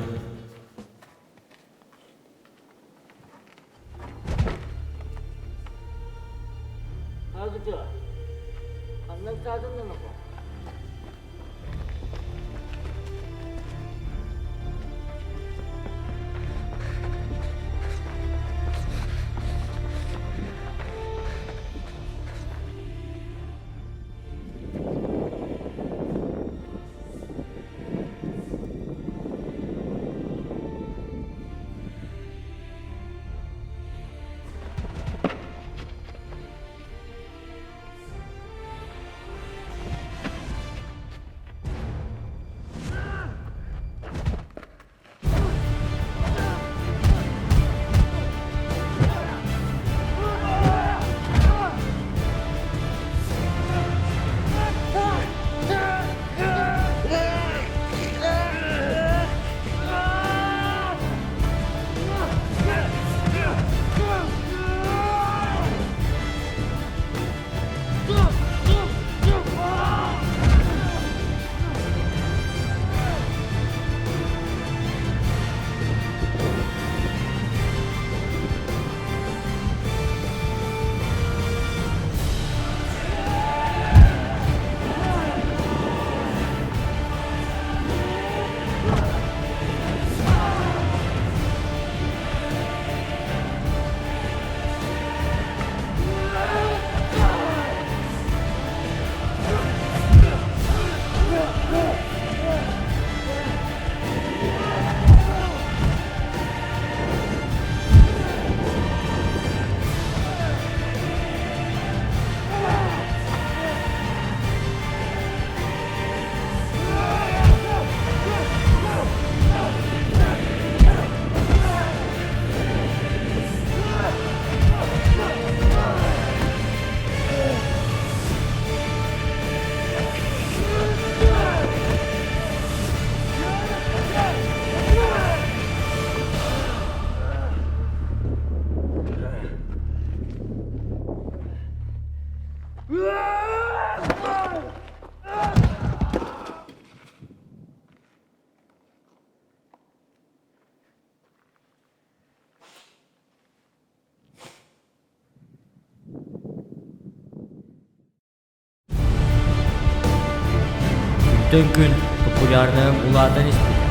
Күнтэн күн популярныйым улаатан испитэ.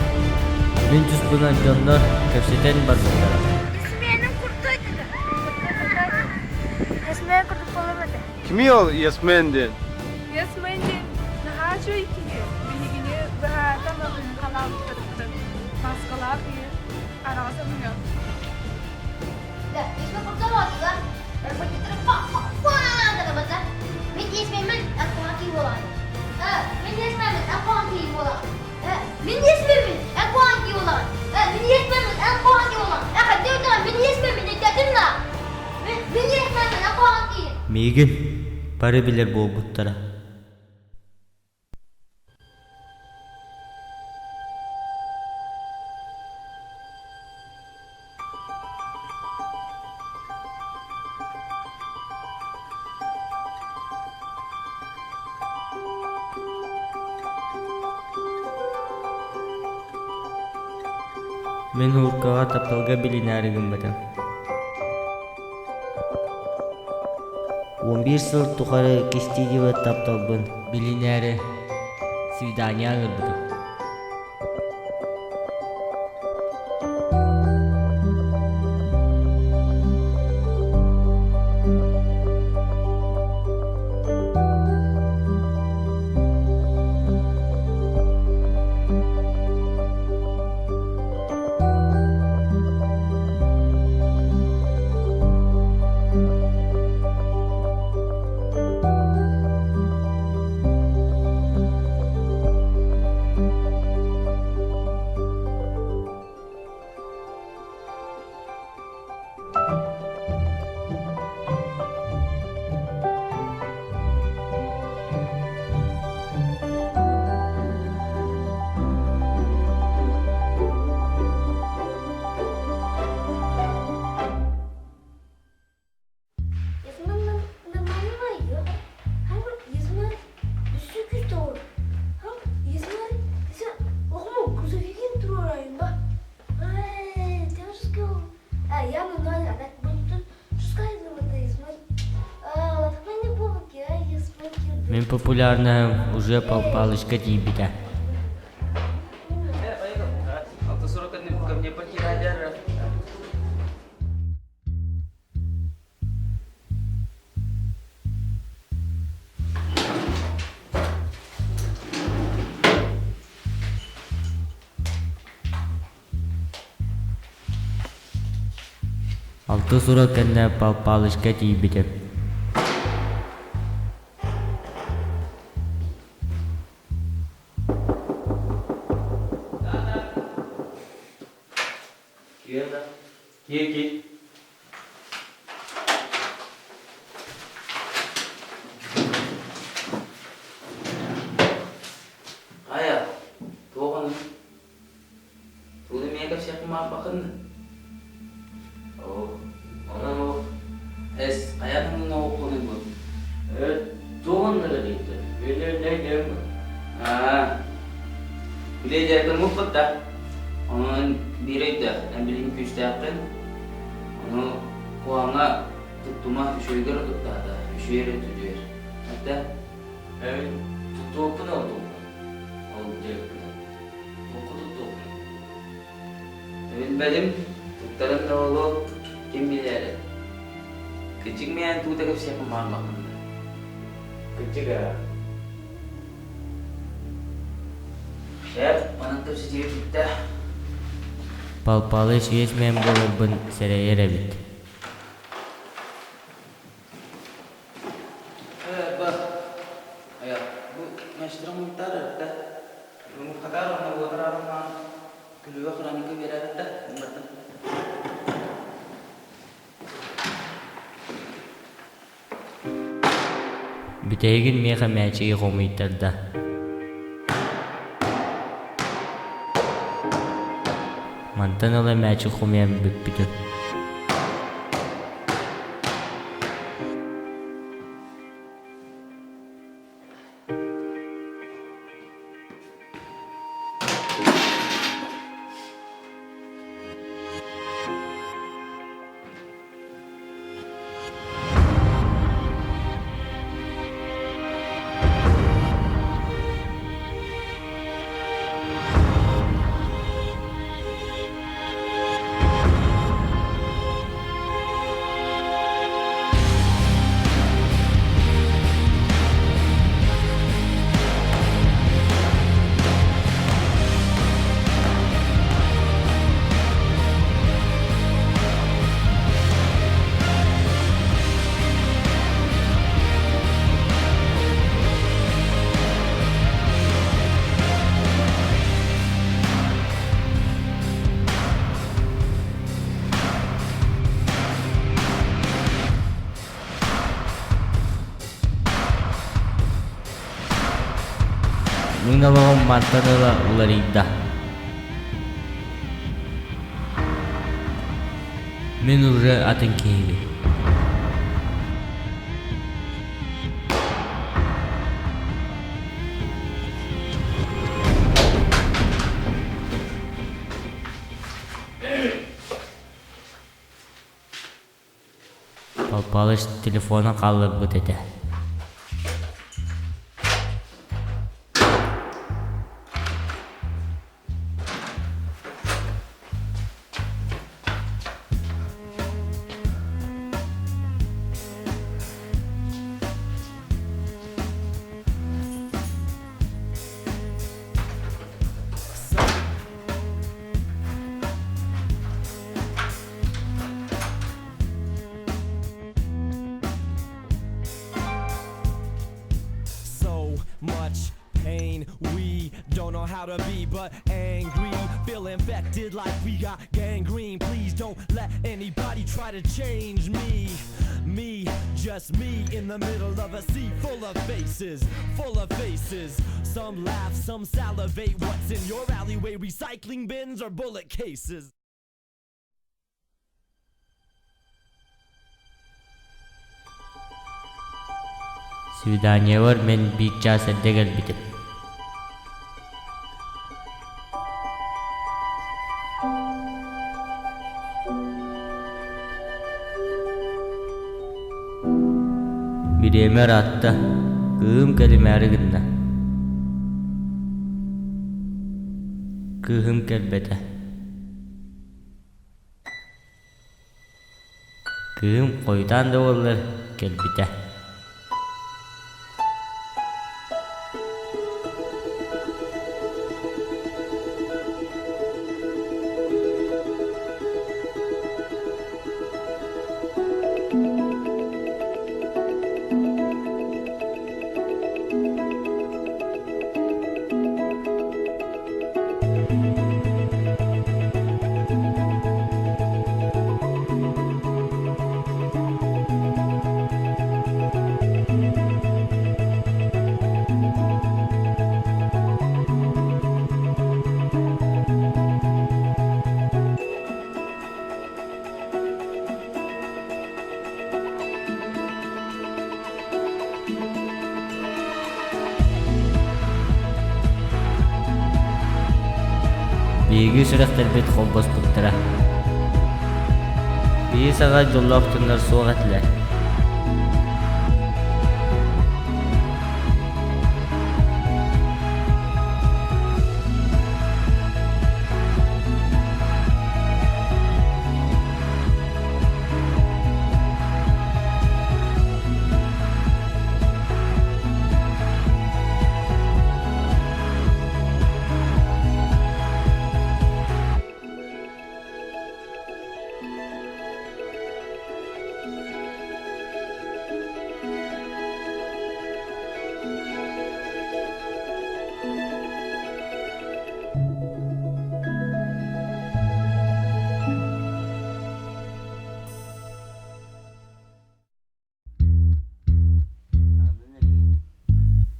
Мин туспунан дьоннор кэпсэтэн барбыттара. Есменим курдук этэ. Есмен курдук буолуом этэ. Кимий ол Есмен диэн? Есмен диэн наһаа үчүгэй киһи. Биһигини быһаата маҕаһыын халаабыттарыттан маскалаах ийэ араҕас өҥнөөх. Миигин бары билэр буолбуттара. Мин Ууркаҕа тапталга билинээри гыммытым. 11 сыл тухары кистии диэбит тапталбын билинээри свидание ыҥырбытым. Мин популярнаһым уже Пал Палычка тиийбитэ. Алтыс уруок кэннэ Пал Палычка тиийбитим. Киир, киир. Хайа, туох ону? Тууну эмиэ кэпсиэххин баҕарбаккын да? Оо, онон ол эс хайа тымнын оҕуккунуй бу? Э, туох оннуга диэтэ? Үлэ-үлэ Аа, били дьарыктаммыппыт да. Онон биир өйдөөх, эн билигин күүстээххин. Ону куһаҕаҥҥа туттума, үчүгэйгэр туттаата, үчүгэй эрэ түдүөр. Этэ? Эбин туттуохпун ол Ол диэбиппинэн. Туохха туттуохпун? Билбэтим, туттарым да буолуо, ким билээри. Кырдьык миэхэ туута кэпсиэхпин баҕарбаппын да. Кырдьык ээ. Эр, манан кэпсэтиигэ бүттэ. Пал Палыч иэс-мээн буоларбын сэрэйэр эбит. Ээ, ба, айа, бу маэстро мунтаар эрдэ. Мунхатаар уонна уотар күлүгэ хроника биэрэр эрдэ. Бардым. Бүтэһигин миэхэ мээчиги хомуйтарда. Мантан ыла мээчик хомуйан бүппүтүм. Мин олоҕум мантан ыла уларыйда. Мин уже атын киһибин. Пал Палыч телефона хаалларбыт этэ. So much pain, we don't know how to be but angry. Feel infected like we got gangrene. Please don't let anybody try to change me. Me, just me in the middle of a sea full of faces, full of faces. Some laugh, some salivate. What's in your alleyway? Recycling bins or bullet cases? Свиданиебар мин биир чаас эрдэ кэлбитим. Бириэмэ ыраатта, кыыһым кэлимээри гынна. Кыыһым кэлбэтэ. Кыым хойутаан да буоллар кэлбитэ. Биһиги сүрэхтэрбит холбоспуттара. Биһи саҕа дьоллоох дьоннор суох этилэр.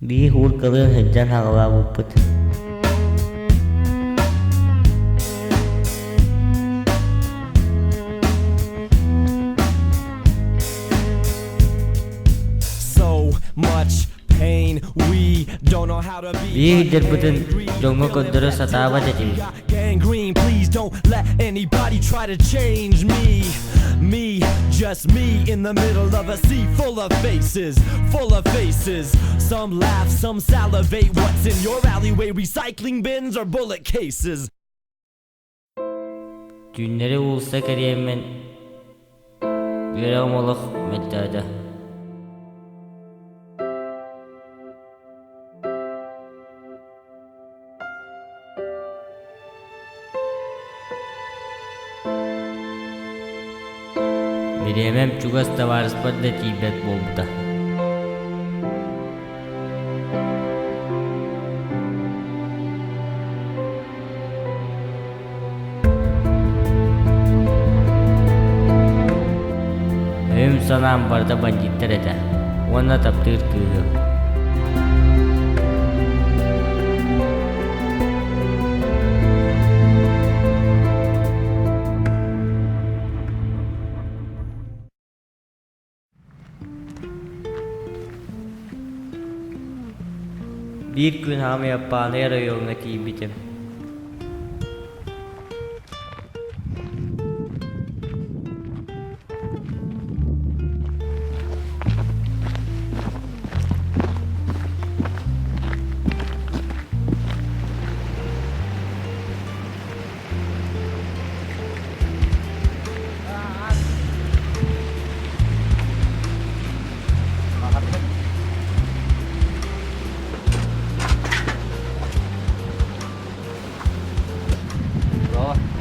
Биир ууркалыын сылдьан саҕалаабыппыт. So much pain, we don't know how to be. Биир дьарбытын дьоҥҥо көрдөрө сатаабат этибит. Gangrene, please don't let anybody try to change me. Me, just me in the middle of a sea full of faces, full of faces. Some laugh, some salivate. What's in your alleyway? Recycling bins or bullet cases? Түүннэри уулусса кэриэммин үөрэҕим олох мөлтөөтө. Бириэмэм чугас табаарыспар да тиийбэт буолбута. Өйүм-санаам барыта бандьыыттар этэ уонна таптыыр кыыһым. Биир күн хаамай Аппаанай оройуоҥҥа тиийбитим.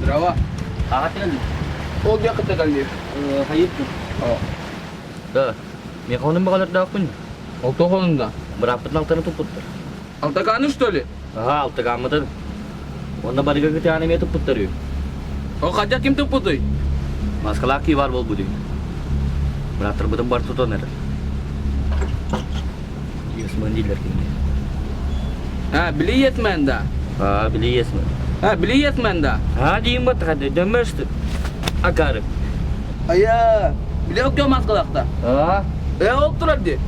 Здорово. Ол диэки кэллиир. Хайыттым. Да. Миэхэ онун баҕалардаахпын. Алта хонунда. Бырааппытын алтаны туппуттар. Алтаканы что ли? Аха, алтакаммытын. Онно барыга кытааны эмиэ туппуттар үһү. Ол хайдах ким туппутуй? Маскалаах кии баар буолбут үһү. Бырааттарбытын бар тутан эрэр. Есман дииллэр кинини. А, били Есмен да? А, били Есмен. А, били Есмен да? А, дейін баттаха, дөмөштү. Акары. Ая, били өккө маскалаахта. А? Э, ол турар ди.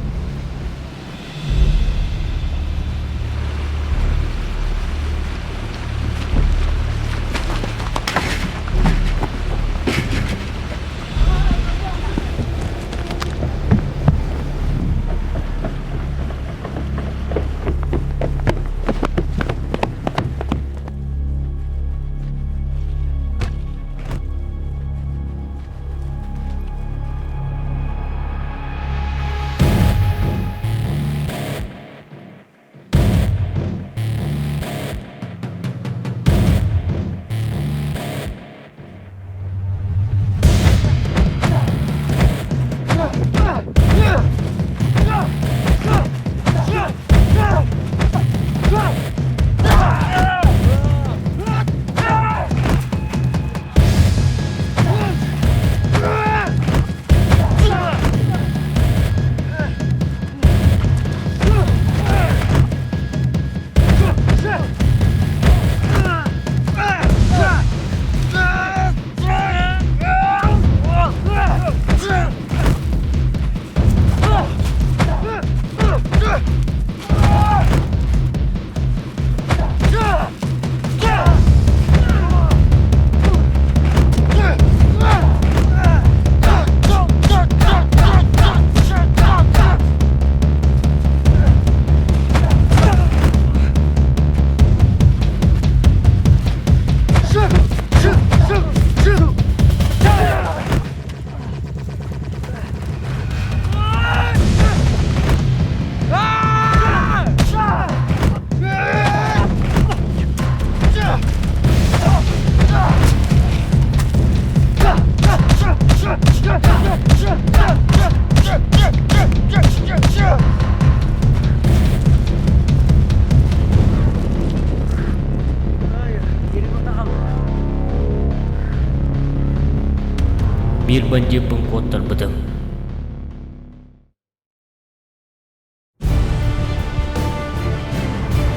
Биир бандьыыппын куоттарбытым.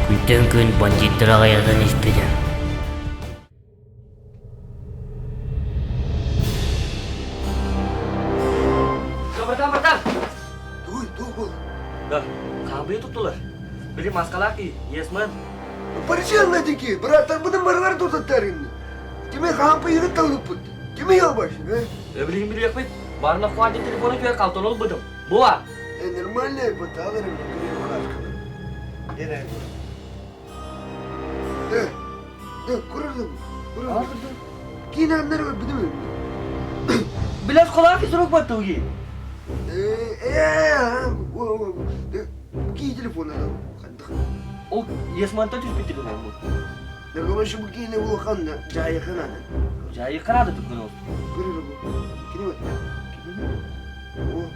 Күнтэн күн бандьыыттар аҕыйатан испитэ. Братан, братан! Туй, туй был. Да, хаамбыйы туттулар. Били маскалаах кии, Есман. Парижан дики, браттар бұның барылар тотаттар Кими хаампыйыгы талыппыт. Кими ялбашын, э? Билигин билиэхпит. Барына хуан телефону күйер калтон олбудум. Буа! Э, нормально, баталар, Э, э, курырдым, курырдым. Кийин аннары бідім. Билес колаки сурук баттуги. Э, э, ки телефон Ол Есманта түспүт телефон бу. Короче, бу кийин улахан жайыкын аны. Жайыкын ады түпкөн ол. Курырдым. Кини О,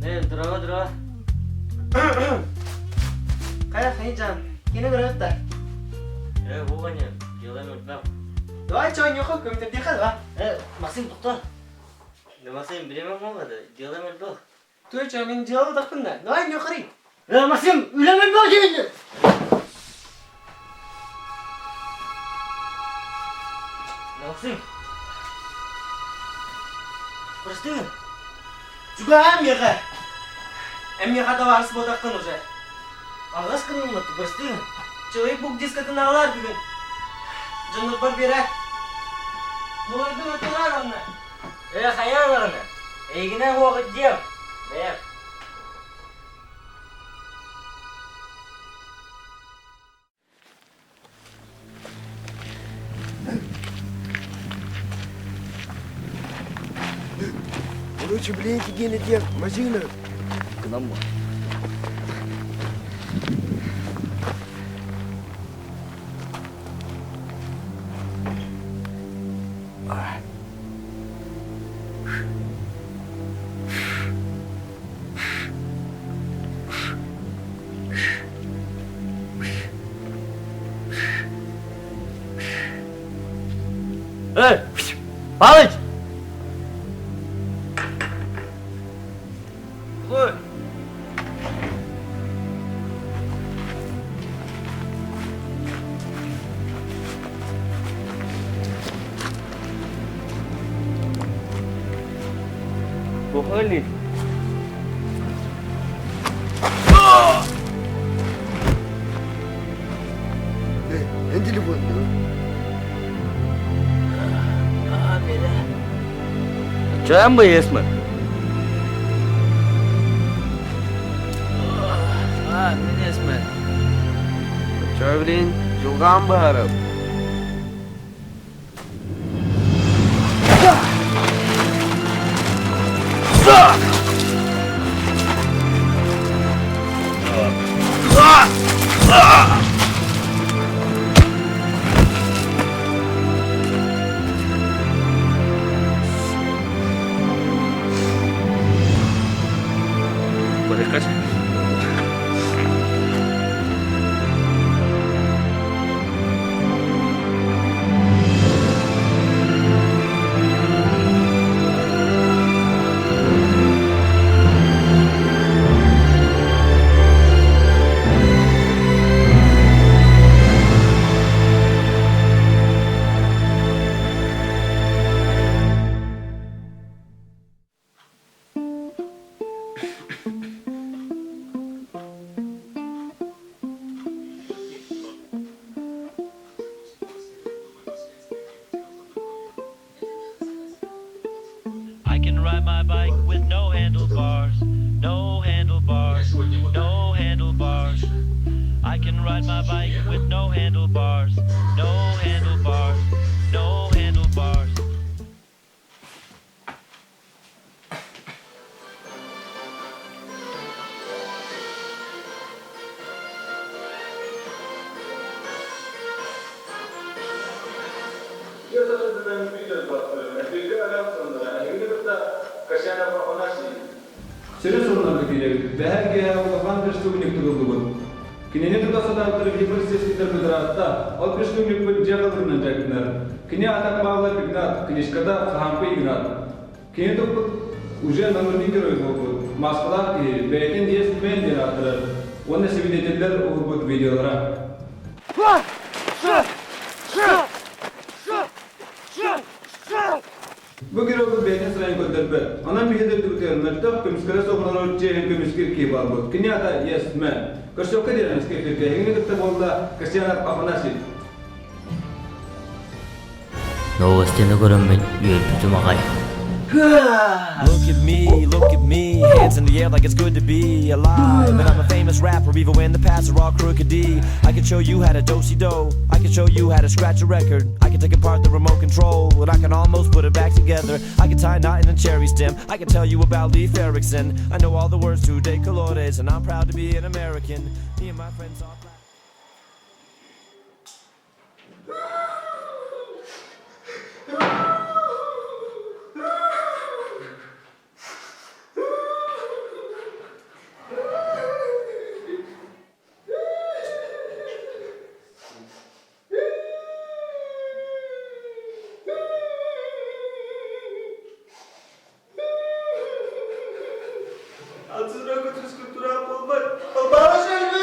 Здорово, здорово. Хайа, хайа, Кини көрөт да. Э, Вованя, делаем өлбөх. Давай чоонньуха көмүтэрдиэхэ да. Э, Максим, тоқта. Да, Максим, билемем болмады. Делаем өлбөх. Туй чо, мин дьыала тахпын да. Давай ньухари. Э, Максим, үлэм өлбөх диэбин. Максим. Прости. Чугаһаан миэхэ. Эн миэхэ табаарыс буотаххын уже. Аҕыс гынныммыт, прости. Человек бук дискатын аҕалаар бүгүн. Дьоннорбор биэрэ. Буордун отулаар онно. Э, хайа ылаҕына? Эйигинэ уоҕут диэм. Бэйэм. Короче, блин, диэн диэн машина. Гынан бу. Эй, Палыч! Ой! Бухали. Эн телефон дуо? Чаан быйысмы? А, мен эсме. Чё, блин, жылган баарып. Барыкач. I can ride my bike with no handlebars, no handlebars, no handlebars. I can ride my bike with no handlebars, no handlebars, no handlebars. Сүрүн сурунарга киирэбит. Бэһэр киэһэ улахан преступник тутуллубут. Кинини тута сатаабыттар биһи полицейскийтэр быдараатта. Ол преступникпыт дьиэ халыгынан дьарыктанар. Кини аата Павлов Игнат, кличката Хаһампы Игнат. Кини туппут уже номерный герой буолбут. Маскалаах киһи, бэйэтин Yes Man диэн ааттарар. Уонна свидетеллэр уһулбут видеолара. Бу геройбут бэйэтин сырайын көрдөрбөт. Онон биһи дойдубутугар мөлтөх, көмүскэлэ суох олорор дьиэһин көмүскүүр киһи буолбут. Кини аата Yes Man. Көрсүөххэ диэн эскэфиргэ эһигини кытта буолла Касьянов Афанасий. Новостины көрөммүн үөрбүтүм аҕай. Look at me, hands in the air like it's good to be alive. And I'm a famous rapper, even when the past are all crooked D. I can show you how to do-si-do, I can show you how to scratch a record. I can take apart the remote control, and I can almost put it back together. I can tie a knot in a cherry stem. I can tell you about Leif Erikson. I know all the words to De Colores, and I'm proud to be an American. Me and my friends are black. Ансызрага физкультура буолбат. Балбаҕа сэлбит!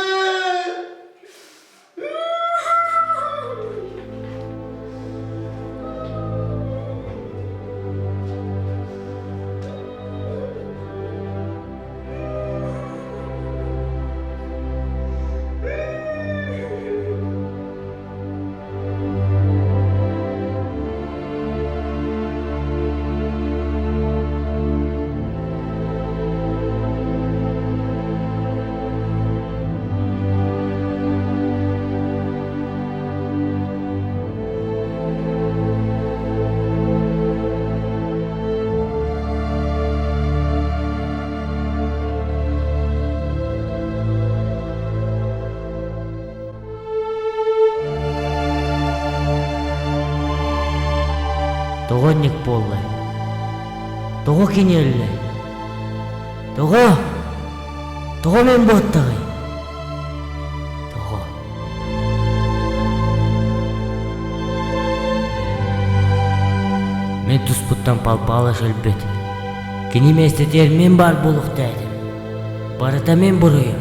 Тоҕо инник буоллай? Тоҕо кини өллөй? Тоҕо? Тоҕо мин буоттаҕый? Тоҕо? Мин туспуттан Пал Палыч өлбүт. Кини миэстэтигэр мин баар буолуохтаах этим. Барыта мин буруйум.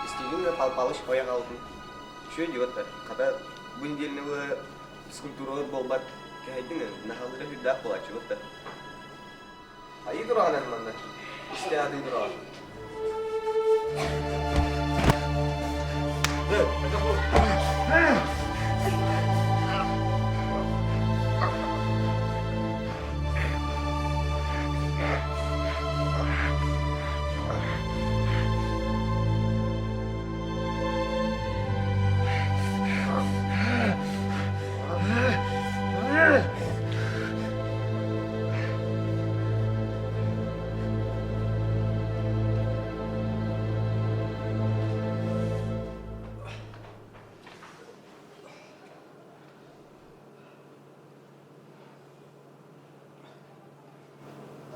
Истигин да Пал Палыч ойох алдым. Үчүгэй диэбэттэр. Хата бу неделяны физкультуралар буолбат. Кэһэйдиҥ наһаалыыра сүрдээх буолааччыбыт да. Айыы тураҕын эн манна. Истэ адыы тураҕын.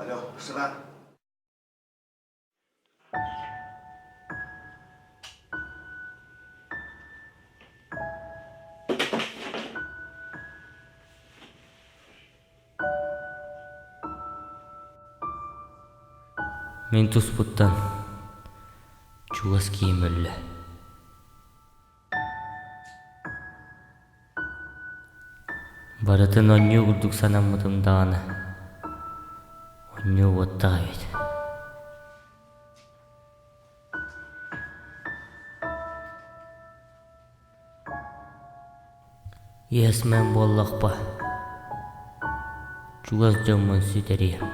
Алло, сыра. Мин туспуттан чугас киһим өллө. Барытын оонньуу курдук санаммытым даҕаны, оонньуу уоттаах эбит. Иэсмэн буоллахпа, чугас дьоммун сүтэриэм.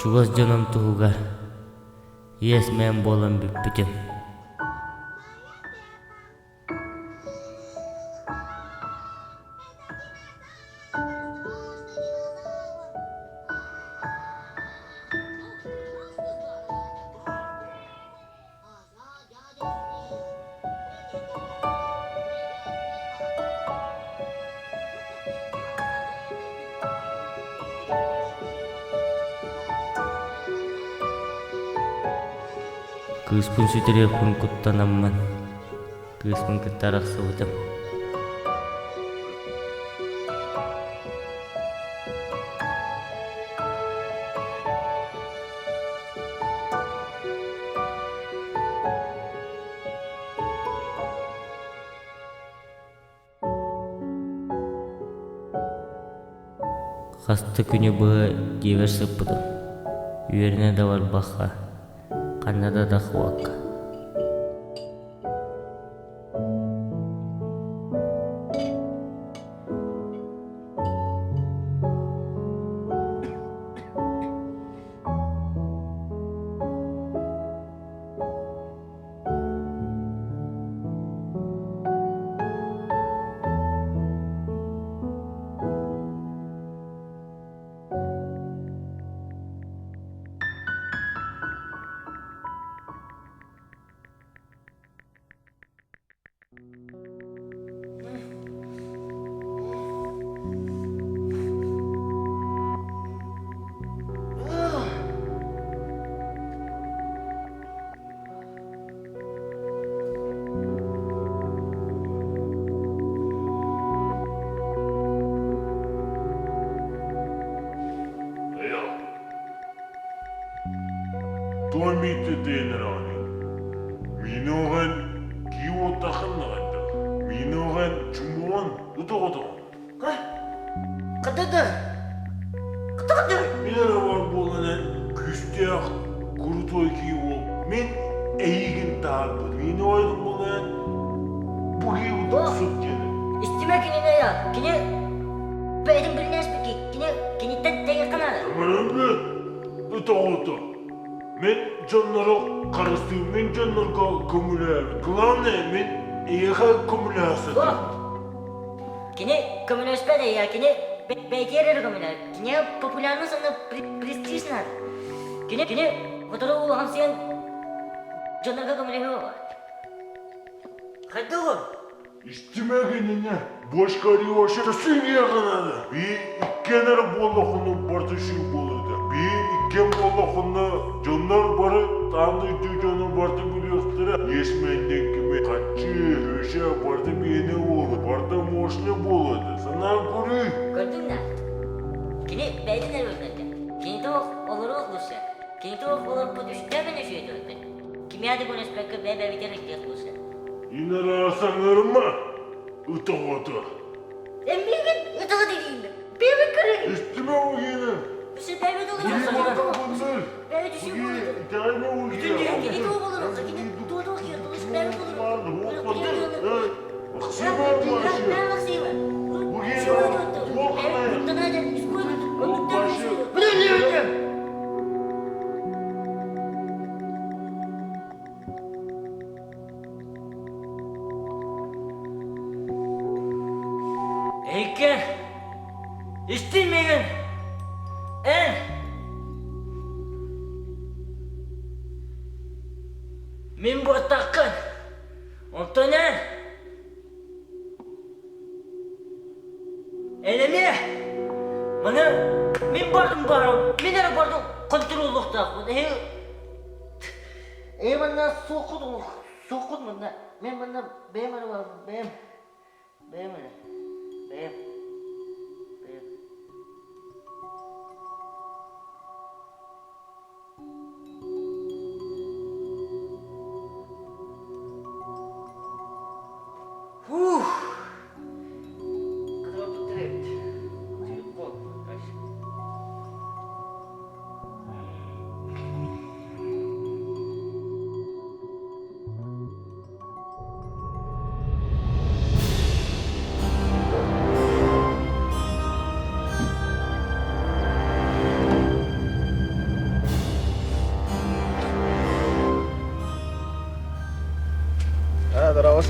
Чугас дьонум туһугар иэс-мээн буолан бүппүтүм. Кыыспын сүтэриэхпин куттанаммын, кыыспын кытта арахсыбытым. Хас да күнү быһа дьиэбэр сыппытым, үөрэнэ да барбакка, ханна да тахсыбакка. Тоҕо мииттэтэйэн эрэҕиний? Миини оҕон кии уоттаххын наҕайдах. Миини оҕон чумуон ытоҕотоҕун. Кытыды! Кытыды! Мин эрэ бар буолан эн күүстээх крутой кии уол. Мин эйигин таһаарбыт. Миини ойдум буолан бу кии утуксут диэни. Истимэ кинини я. Кини бэйэтин билинээспит кини киниттэн тэйиэххэ наада. Саҥаран Ытоҕото. Мин дьоннору харыстыыр, мин дьоннорго көмөлөһөбүн. Главное, мин эйиэхэ көмөлөһө сатыыбын. Кини көмөлөспөт эйиэхэ, кини бэйэтигэр эрэ көмөлөһөр. Киниэхэ популярность уонна престиж наада. Кини кини сотору улахамсыйан дьоннорго көмөлөһүө буолар. Хайдах ол? Истимэ кинини, бошкариоша сыҥыаҕынаны. Би иккиэн эрэ буоллаххына барыта үчүгэй буолуо Би иккиэн буоллаххына дьоннор бары таан дойду дьоно барыта билиэхтэрэ. Есмэннэн кими хаччы, өшө барыта биэнэ буолуо, барыта мощный буолуо этэ. Санаан көрүй. Көрдүҥ да? Кини бэйэтин эрэ өлөрдө. Кини туох олоруох лучше. Кини туох олорбут үстээбин үчүгэй төрөттө. Кимиэхэ да көрүспэккэ бэйэ-бэйэбитигэр ыйдыах лучше. Инараа саҥарыма, ытаҕата. Эмиэгин ытаҕа дириимэ. Бэйэбин көрөр. Истимэ угины. Бүсэ бэйэбит Эйке, истин миигин! Эн! Мин буортаххын! Онтон эн! Эн эмиэ! Маны мин бардым барым, мин эрэ бардым хонтуруоллуохтаахпын. Эһи Эһи манна суоххут суоххут манна. Мен манна бэйэм эрэ баарбын, бэйэм. Бэйэм эрэ. Бэйэм. Бэйэм. Фух! Кытылбыттар эбит. Здорово,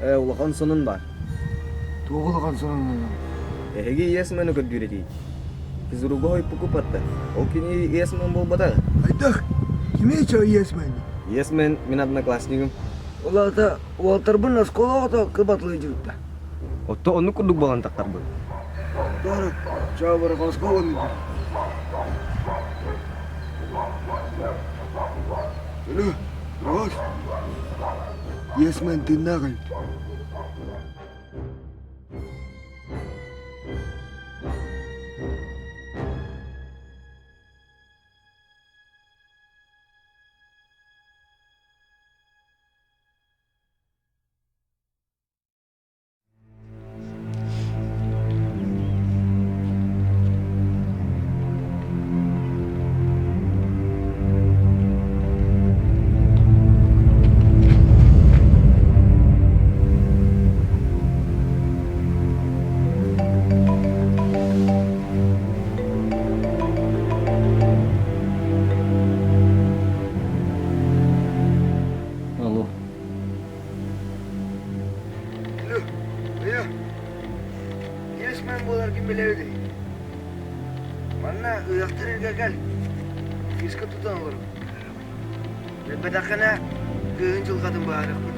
Ээ, улахан сонун баар. Туох улахан сонун? Эһиги иэс-мэни көрдүүр этии. Физруга хойпукупатта. Ол кини иэс-мэн буолбатах. Хайдах? Кимий чо иэс-мэн? Иэс-мэн мин одноклассникым. Ол аата уолтарбын оскуола оҕото кыбатылыы дьылта. Отто оннук курдук буолан тахтарбын. Туора, чоо барах оскуоланы Өлө, Рос. Иэс-мэн тыыннаах эбит. Алло. Алло, алло. Есман буоларгын билэбит. Манна ыһыахтар эргэ кэл. Фишка тутан олорун. Билбэтэххинэ, кыыһын дьылҕатын быһаарыахпыт.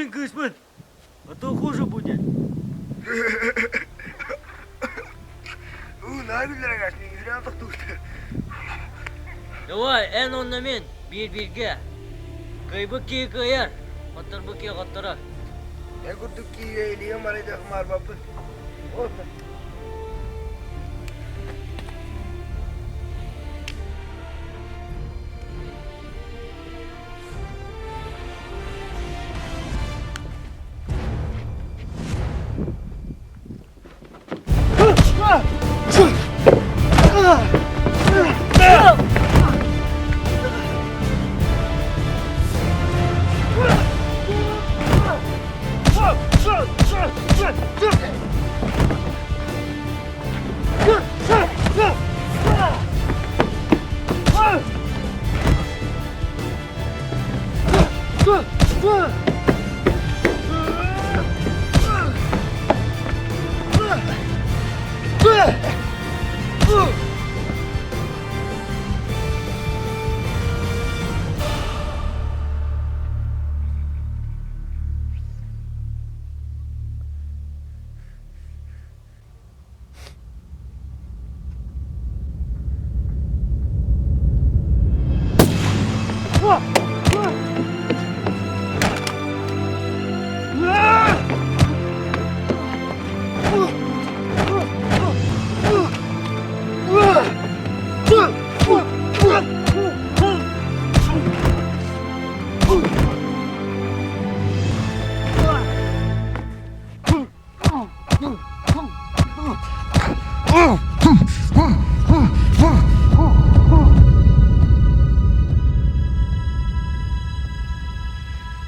Мин кыыспын, а то хуже будет. Давай, эн онно мин, биир-бииргэ. Кыайбыт киһи кыайар, хотторбут киһи хотторор. Эн курдук киһигэ илиим арыйдах маарбаппын.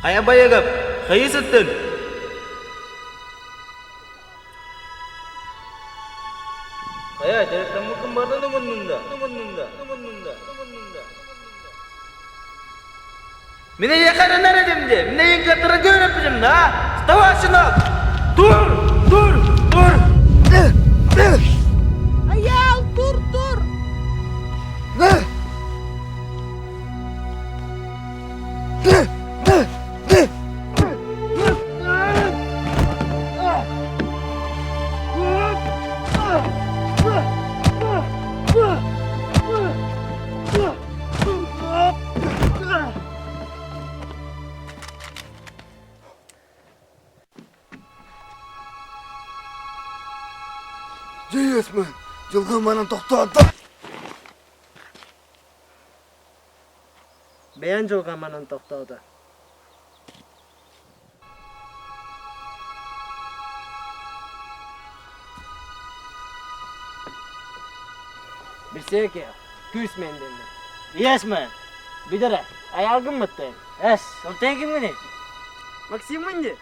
Хайа байыгып, хайы сыттын? Хайа, дьарыктаммыккын бардан умуннунда, умуннунда, умуннунда, умуннунда. Мин эйиэхэ эрэнэр этим дии, мин эйигин кыаттарарга үөрэппитим да, вставай, сынок! Тур, тур, тур! Айаал, тур, тур! Дьиэсмэн, дьылҕам манан тохтоото. Бэйэн дьылҕам манан тохтоото. Билсээке, күүс мен дэннэ. Yes man. Бидере. Аялгын мыттын. Эс, ол тен кимгини? Максиммын де.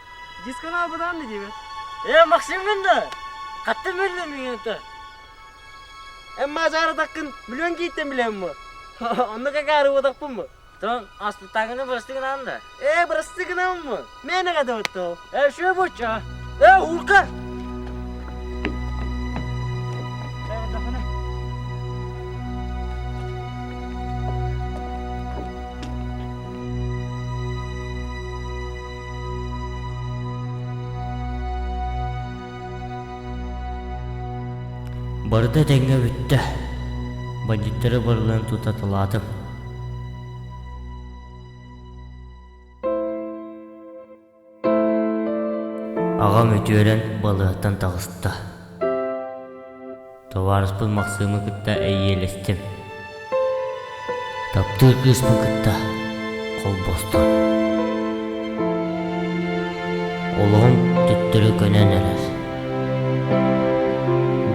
Дисконы албыдан да дейбин. Э, Максиммын да. Каттым билдим мигинте. Эмма жары таккын миллион кииттен билемми. Онно какары бодақпын Тон аспыттагыны бырастыгынан да. Э, бырастыгынан Мені қада өтті. Э, шö боча. Э, урка. Барыта тэҥҥэ бүттэ. Бандиттары барыларын тутаталаатым. Аҕам үтүөрэн балыыһаттан таҕыста. Табаарыспын Махсыымы кытта эйиэлэстим. Таптыыр кыыспын кытта холбостум. Олоҕум төттөрү көнөн эрэр.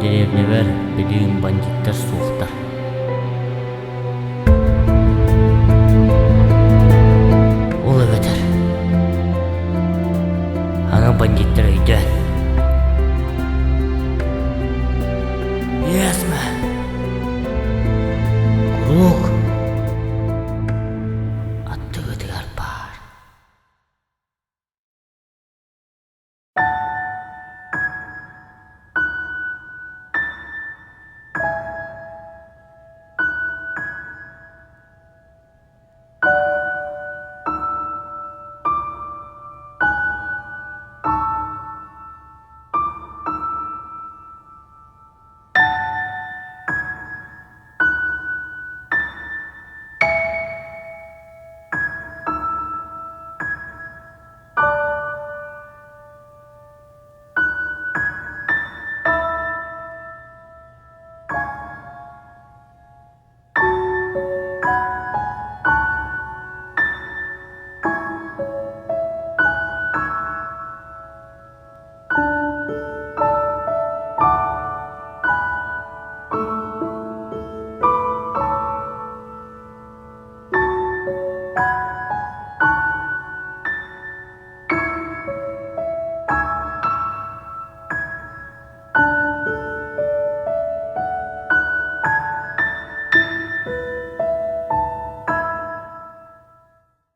Дэриэбинэбэр билигин бандиттар суохтар.